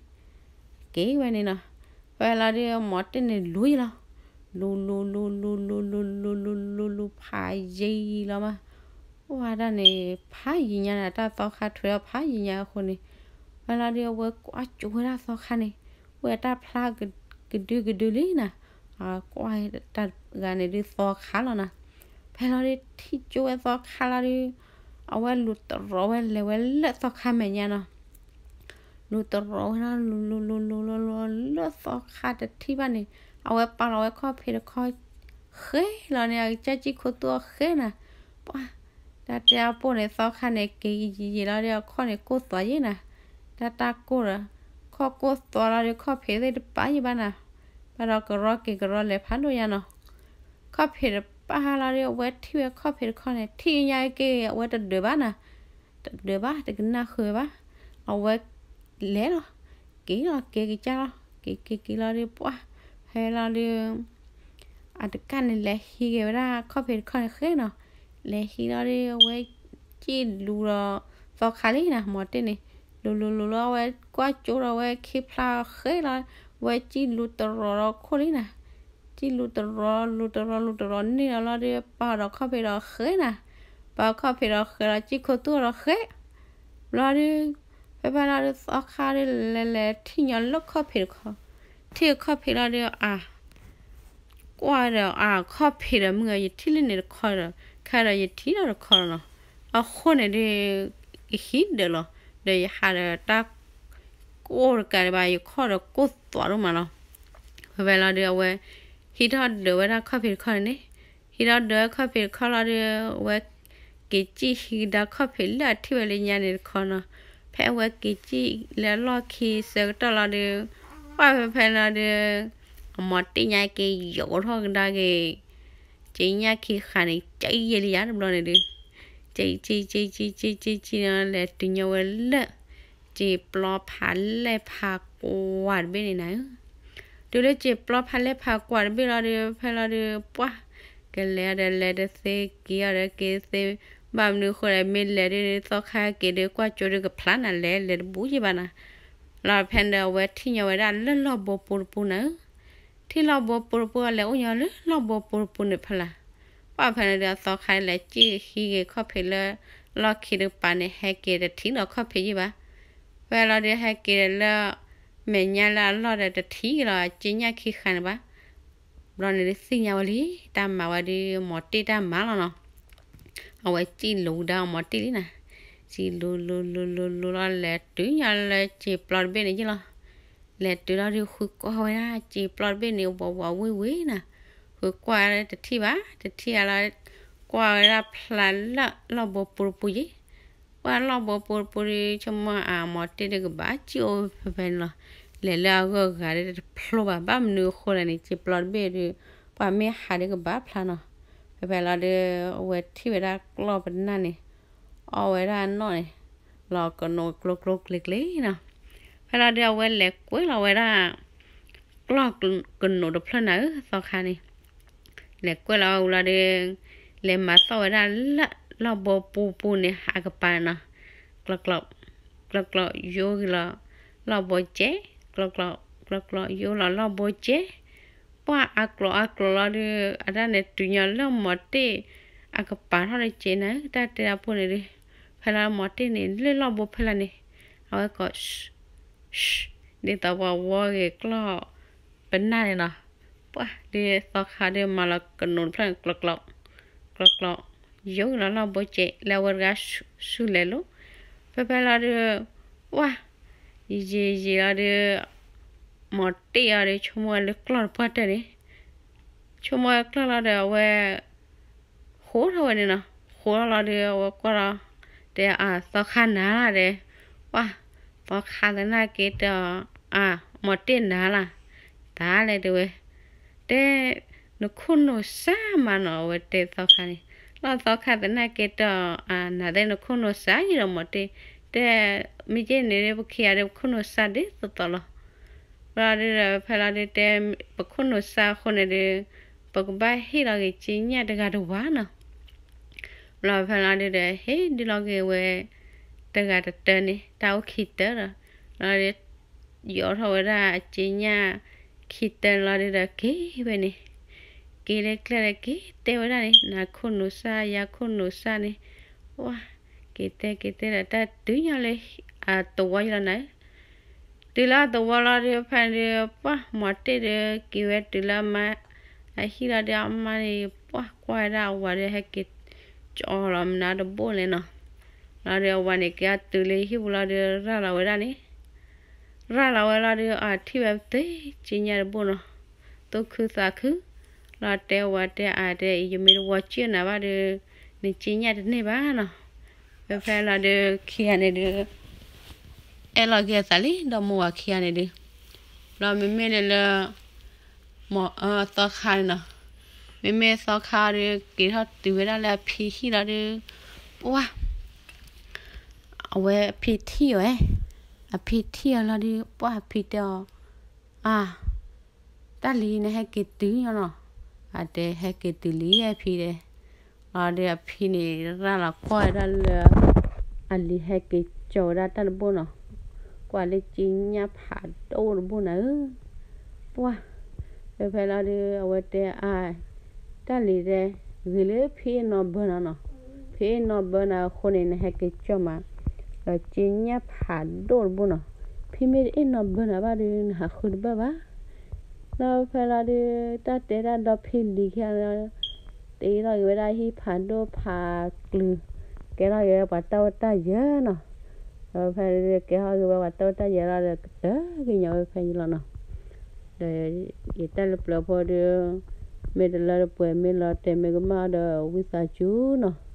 က့ၤဝဲန့ၣ်နီၤ, ဖဲလီၤဒုးမီၤတ့ၢ်န့ၣ်လူၤယလီၤ, လူၤလူၤလူၤလူၤလူၤလူၤလူၤလူၤလူၤလူၤလူၤလူၤဖးယံာ်လီၤမး, အိၣ်ဝဲဒၣ်န့ၣ် ဖးယံာ်ညါန့ၣ် တၢ်သီခါထွဲအီၤဖးယံာ်ညါအဃိန့ၣ်, ဖဲလီၤဒုးအဝဲကွၢ်ကၠိဝဲဒၣ်သီခါန့ၣ်, ဝဲတၢ်ဖျါကဒုကဒုလံနၤ, ကွၢ်တၢ်ဂၤန့ၣ်ဒုးသီခါလီၤနၤ, ဖဲလီၤဒုးထံၣ်ကၠိဝဲသီခါလီၤဒုး, အဝဲလူၤတရီၤဝဲလဲၤဝဲလၢသီခါမဲာ်ညါနီၤ လူၤတရီၤဝဲလီၤ လူၤလူၤလူၤလူၤလူၤလူၤလၢသီခါတထံၣ်ဘၣ်န့ၣ်, အဝဲပာ်လီၤဝဲခီၣ်ဖံးတခီ, ဃဲလီၤန့ၣ် အကစၢ်စံၣ်ခိၣ်သူၣ်အီၤဃဲနၤ, ပှၢ်, တၢ်တဲအပိၢ်န့ၣ် သီခါန့ၣ် က့ၤယံာ်ယံာ်လီၤဒီး အခီၣ်န့ၣ်ကိၢ်သွးယဲနၤ, တၢ်တၢ်ကိၢ်ဒီး, ခီၣ်ကိၢ်သွးလီၤဒီး ခီၣ်ဖံးသ့ၣ်တပာ်ယံာ်ဘၣ်နၤ, ဘၣ်ဒီးကရီက့ၤကရီလဲၤဖးဒိၣ်ညါနီၤ ခီၣ်ဖံးတပာ်လီၤဒီး အဝဲထံၣ်ဝဲခီၣ်ဖံးတခီန့ၣ် ထံၣ်ညါက့ၤ အဝဲတဒၢးဘၣ်နၤ, တဒၢးဘၣ် တကနၣ်ဃုာ်ဘၣ်, အဝဲလဲၤလီၤ, က့ၤလီၤက့ၤကစၢ်လီၤ က့ၤက့ၤက့ၤလီၤဒီး ပှၢ်, ဖဲလီၤဒုး အတကၣ်န့ၣ် လဲၤဟံးက့ၤဝဲဒၣ်ခီၣ်ဖံးတခီန့ၣ်ဃဲနီၤ, လဲၤဟံးလီၤဒီး အဝဲစံၣ်လူၤဒီးသီခါလံနၤ မီၤတ့ၢ်န့ၣ်, လူၤလူၤလူၤလီၤ အဝဲကွၢ်ကၠိဒီး အဝဲခံဖျါဃဲလီၤ, အဝဲစံၣ်လူၤတရီၤဒီးခိၣ်လံနၤ, စံၣ်လူၤတရီၤ လူၤတရီၤ လူၤတရီၤန့ၢ်လီၤလီၤဒီး ပာ်ဒီးခီၣ်ဖံးဒီးဃဲနၤ, ပာ်ခီၣ်ဖံးဒီးဃဲလီၤ စံၣ်ခိၣ်သူၣ်ဒီးဃဲ ဘျီဒုး, ဖဲဖဲလီၤဒုး သီခါဒုး လဲၤလဲၤထံၣ်ညီလၢခီၣ်ဖံးတခီ, ထံၣ်ခီၣ်ဖံးလီၤဒုး အါ, ကွၢ်ဒီး အါ ခီၣ်ဖံးဒီးမုၢ် ယထံၣ်လၢန့ၣ်တခီဒီး ခဲဒီးယထံၣ်ဒီးတခီလီၤနီၤ, အဃိန့ၣ်ဒုး ကဟံးဒၢးလီၤ, ဒီးယဟးဒီးတၢ် ကိၢ်တကးဒံးဘၣ် ယခီၣ်ဒီးကိၢ်သွးဒိၣ်မးလီၤ. ဖဲဖဲလီၤဒုး အဝဲ ဟံးထီၣ်ဒၢးဝဲဒၣ်ခီၣ်ဖံးတခီန့ၣ်န့ၣ်, ဟံးထီၣ်ဒၢးဝဲခီၣ်ဖံးတခီလီၤဒုး အဝဲ က့ၤစံၣ်ဟံးကဒါခီၣ်ဖံးလၢအထံၣ်ဝဲလၢညါန့ၣ်တခီနီၤ, ဖဲအဝဲက့ၤစံၣ်လၢအလီၢ်ခံဆၢကတီၢ်လီၤဒုး, ပှၢ်ဖဲဖဲလီၤဒုး အမီၤတ့ၢ်ညါက့ၤယိးထီၣ်ကဒါက့ၤ စ့ညၣ်ခံဃာ်န့ၣ် ကၠံယဲလံယါတဘျီန့ၣ်ဒုး, ကၠံကၠံကၠံကၠံကၠံကၠံကၠံနီၤ လဲၤတုၤညီဝဲလၢ စ့ပျီဖးလဲၢ်ဖးကွၢ်တဘ့ၣ်န့ၣ်နၤဧၢ, တုၤလၢစ့ပျီဖးလဲၢ်ဖးကွၢ်တဘ့ၣ်လီၤဒုး ဖဲလီၤဒုး ပှၢ် ကလဲၤအီၤဒီးလဲၤတသ့ က့ၤအီၤဒီးက့ၤတသ့, ဘၣ်မနုၤအဃိလဲၣ် မ့ၢ်လဲၤဒုး သီခါက့ၤဒုး ကွၢ်ကၠိဒုးကဖျါနၤလဲၣ် လဲၤတဘူးယံာ်ဘၣ်နၤ, လီၤဖဲန့ၣ်ဒီး အဝဲထံၣ်ညီဝဲဒၣ်လၢလီၢ်ဘိပူတပူနၤဧၢ, ထံၣ်လီၢ်ဘိပူတပူ လဲၤအိၣ်ညီလၢလီၢ်ဘိပူတပူန့ၣ်ဖဲလၢ်, ပှၢ်ဖဲန့ၣ်ဒီး အသီခါလဲၤစံၣ်ဟံးက့ၤခီၣ်ဖံးလၢ လီၢ်ခံတကပၤန့ၣ် ဟဲက့ၤတထံၣ်ဒီးခီၣ်ဖံးယံာ်ဘၣ်, ဖဲလီၤဒုးဟဲက့ၤလၢ မဲာ်ညါလၢအလီၢ်ဒီးတထံၣ်လီၤ စ့ညၣ်ခံဃာ်န့ၣ်ဘၣ်, ဘျီန့ၣ်ဒုးသ့ၣ်ညါဝဲလံ တၢ်မၤဝဲဒုး မီၤတ့ၢ်တၢ်မၤလီၤနီၤ, အဝဲစံၣ်လူၤဒါအမီၤတ့ၢ်လံနၤ, စံၣ်လူၤလူၤလူၤလူၤလူၤလီၤ လဲၤတုၤညီလၢစ့ပျီတဘ့ၣ်န့ၣ်ယံာ်လီၤ, လဲၤတုၤလီၤဒုး ဃုကွၢ်ဝဲဒၣ်စ့ပျီတဘ့ၣ်န့ၣ်ဝးဝးဝ့ၢ်ဝ့ၢ်နၤ, ဃုကွၢ်တထံၣ်ဘၣ် တထံၣ်အလီၤ, ကွၢ်ဝဲဒၣ်ဖျါလၢလီၢ်ဘိပူတပူယံာ် ပှၢ်လီၢ်ဘိပူတပူဒီး ဆိကမိၣ်အမီၤတ့ၢ်ဒုးကဘၣ်စံၣ်အိၣ်ဖဲဖဲန့ၣ်လီၤ, လဲၤလၢအဂၢၢ်အဂၤဒုးတဖျိဘၣ် ဘၣ်မနုၤအဃိလဲၣ်န့ၣ် စ့ပျီတဘ့ၣ်ဒုး ပှၢ်မ့ၢ်ဟးဒုးကဘၣ်ဖျါနီၤ, ဖဲဖဲလီၤဒုး အဝဲထံၣ်ဝဲဒၣ်ကျီၢ်ပနၢ်န့ၣ် အီၣ်ဝဲဒၣ်အနီၣ်န့ၣ် လီၤကနိးကျိကျိကျ့ကျ့နီၤ, ဖဲလီၤဒုးအဝဲလဲၤကွဲလီၤဝဲဒၣ် ကျီၢ်ကနိးတဖျၢၣ်နၤဧၢ သီခါန့ၣ် လဲၤကွဲလီၤဝဲလီၤဒီး လဲၤမၤသီၣ်ဝဲဒၣ်လၢလီၢ်ဘိပူပူန့ၣ် အကပၤနီၤ, ကျီကျီ, ကျီကျီ ယိဂ့ၤလီၤ လီၢ်ဘိစဲး, ကျီကျီ, ကျီကျီ ယိလီၤလီၢ်ဘိစဲး, ပှၢ်အကျိၤအကျိၤလီၤဒီး အတၢ်န့ၣ်တုၤညီလၢမီၤတ့ၢ် အကပၤထီၣ်ဒီးစ့နၤဧၢ တၢ်တဲတၢ်ပိၢ်န့ၣ်ဒီး, ဖဲလီၤမီၤတ့ၢ်န့ၣ် လၢလီၢ်ဘိဖဲလၢ်န့ၣ်, အဝဲကိး ဒ်သိးပှၤဝီဂ့ၤကျီၢ်ပနၢ်န့ၣ်နီၤ, ပှၢ်ဒ်သီခါဒုးမၤလီၤကနိးတဖျၢၣ်န့ၣ် ကျီကျီ, ကျီကျီ, ယိလီၤလီၢ်ဘိစဲး လၢအဝဲတဂၤဆူၣ်လဲၤလိၤ, ဖဲဖဲလီၤဒုး, ပှၢ်, ယံာ်ယံာ်လီၤဒုး, မီၤတ့ၢ်အီၤဒီး ဆိကမိၣ်ဝဲလၢကျီၢ်တပှၢ်တၢၢ်န့ၣ်, ဆိကမိၣ်ဝဲကျီၢ်လီၤဒီးအဝဲ ဃိထီၣ်ဝဲန့ၣ်နီၤ, ဃိလီၤဒီး အဝဲကွၢ်လီၤ, တဲအသီခါနၤလၢ်ဒီး, ပှၢ်, သီခါသနာ်က့ဒီး, အ, မီၤတ့ၢ်နၤလၢ်, တၢ်လဲၣ်တဲဝဲ, တဲ, နခိၣ်နူာ်စၢ်မးနီၤ အဝဲတဲသီခါန့ၣ်, လီၤသီခါသနာ်က့ဒီး, အ, နၤသ့ၣ်နခိၣ်နူာ်စၢ်ယံၤဒီးမီၤတ့ၢ်, တဲ, မ့ၢ်က့န့ၣ်ဒီး ပခံဂၤဒီးပခိၣ်နူာ်စၢ်ဒ်သိးသိးလီၤ. ဘျီဒုဒီး ဖဲလီၤဒုတဲ, ပခိၣ်နူာ်စၢ်အဃိန့ၣ်ဒီး, ပကဘၣ်ဟ့ၣ်လီၤက့ၤက့ညၣ်တဂၤတဝၤနီၤ. ဘျီဖဲလီၤဒုဒီး ဟ့ၣ်ဒုလီၤက့ၤဝဲ တဂၤတတၢန့ၣ် တၢ်အိၣ်ခံတၢဒီး, လီၤဒု ယီၤထီၣ်ဝဲဒၣ်အက့ညၣ်ခံတၢလီၤဒုဒီးက့ၤဝဲန့ၣ်, က့ၤလၢကျဲဒီးက့ၤတဲဝဲဒၣ်န့ၣ် နခိၣ်နူာ်စၢ် ယခိၣ်နူာ်စၢ်န့ၣ်, ဝါ, က့ၤတဲက့ၤတဲဒီးတၢ်တုၤညီလၢ အသဝီယလီၤနၤ တုၤလၢအသဝီလီၤဒု ဖဲန့ၣ်ဒု ပှၢ်မီၤတ့ၢ်ဒု က့ၤဝဲတုၤလၢအမါအဟံၣ်လီၤဒု အမါန့ၣ် ပှၢ်ကွၢ်ဝဲဒၣ်အဝၤဒု ဟဲက့ၤကၠီလီၤမနုၤတဘိလဲၣ်နီၤ. လီၤဒု အဝၤန့ၣ် က့ၤအတုၤလၢဟံၣ်ပူၤလီၤဒု ရၤလီၤဝဲဒၣ်န့ၣ်, ရၤလီၤဝဲလီၤဒု အထံၣ်ဝဲသ့ၣ်က့ညၣ်တဘိနီၤ, သူၣ်ခုသးခု, လီၤတဲဝၤတဲအါတဲ အံၤ ယမ့ၢ်တဝီက့နၤဘၣ်ဒု နက့ညၣ်တန့ၢ်ဘၣ်နီၤ. ဖဲဖဲလီၤဒု ခံဂၤန့ၣ်ဒု အဲၣ်လီၤက့ၤအသးလံ ဒီးမိၢ်ဝၤခံဂၤန့ၣ်ဒု, ဘျီမ့မ့ၢ်လၢလၢ မ့ၢ်အသီခါန့ၣ်နီၤ, မ့မ့ၢ်သီခါဒု က့ၤထီၣ်တုၤဝဲဒၣ်လၢအဖံဟံၣ်လီၤဒု, ပှၢ်, အဝဲအဖံထံၣ်အီၤ, အဖံထံၣ်အီၤလီၤဒု ပှၢ်အဖံတဲအီၤ, အါ တၢ်လံၤနဟဲက့ၤတုၤညီနီၤ, အတဲဟဲက့ၤတုၤလံအဖံတဲ, လီၤဒုအဖံန့ၣ် ရၤလီၤကွၢ်ဝဲဒၣ်လၢ အလံၤဟဲက့ၤကၠီဝဲဒၣ်တၢ်တဘိနီၤ, ကွၢ်လၢက့ညၣ်ဖးဒိၣ်တဘိနၤဧၢ, ပှၢ်, ဖဲဖဲလီၤဒု အဝဲတဲအါ တၢ်လံၤတဲ ဂ့ၤလၢဖံအ့ၣ်နီဘၢနၤနီၤ, ဖံအ့ၣ်နီဘၢနၤအဃိန့ၣ် နဟဲက့ၤကၠီမး, ဒီးက့ညၣ်ဖးဒိၣ်တဘိနီၤ, ဖံမ့ၢ်တအ့ၣ်နီဘၢနၤဘၣ်ဒု နဟးဃုတဘၣ်ဘၣ်. ဒီးဖဲလီၤဒု တၢ်တဲတၢ်ဒီဖံလံၤခံဂၤ တ့ထီၣ်က့ၤဝဲဒၣ်ဟံၣ်ဖးဒိၣ်ဖးကျုၤ, ကဲထီၣ်က့ၤဝဲပှၤတၢ်အိၣ်တၢ်ယၢၤနီၤ, ဒီးဖဲလီၤဒုကဲထီၣ်က့ၤဝဲပှၤတၢ်အိၣ်တၢ်ယၢၤလီၤဒီး ကတၢၢ်က့ၤညီဝဲဖဲန့ၣ်လီၤနီၤ. ဒီးယတၢ်လၢပျၢၤဖိဒု မ့ၢ်တလၢတပှဲၤ မ့ၢ်လီၤတဲာ်မ့ၢ်ကမၣ်ဒီး ဝံသးစူၤနီၤ,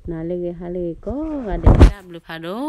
နၤလၢဂ့ၤ ဟါလၢဂ့ၤ ကိးဂၤဒဲး တၢ်ဘျုးဖးဒိၣ်.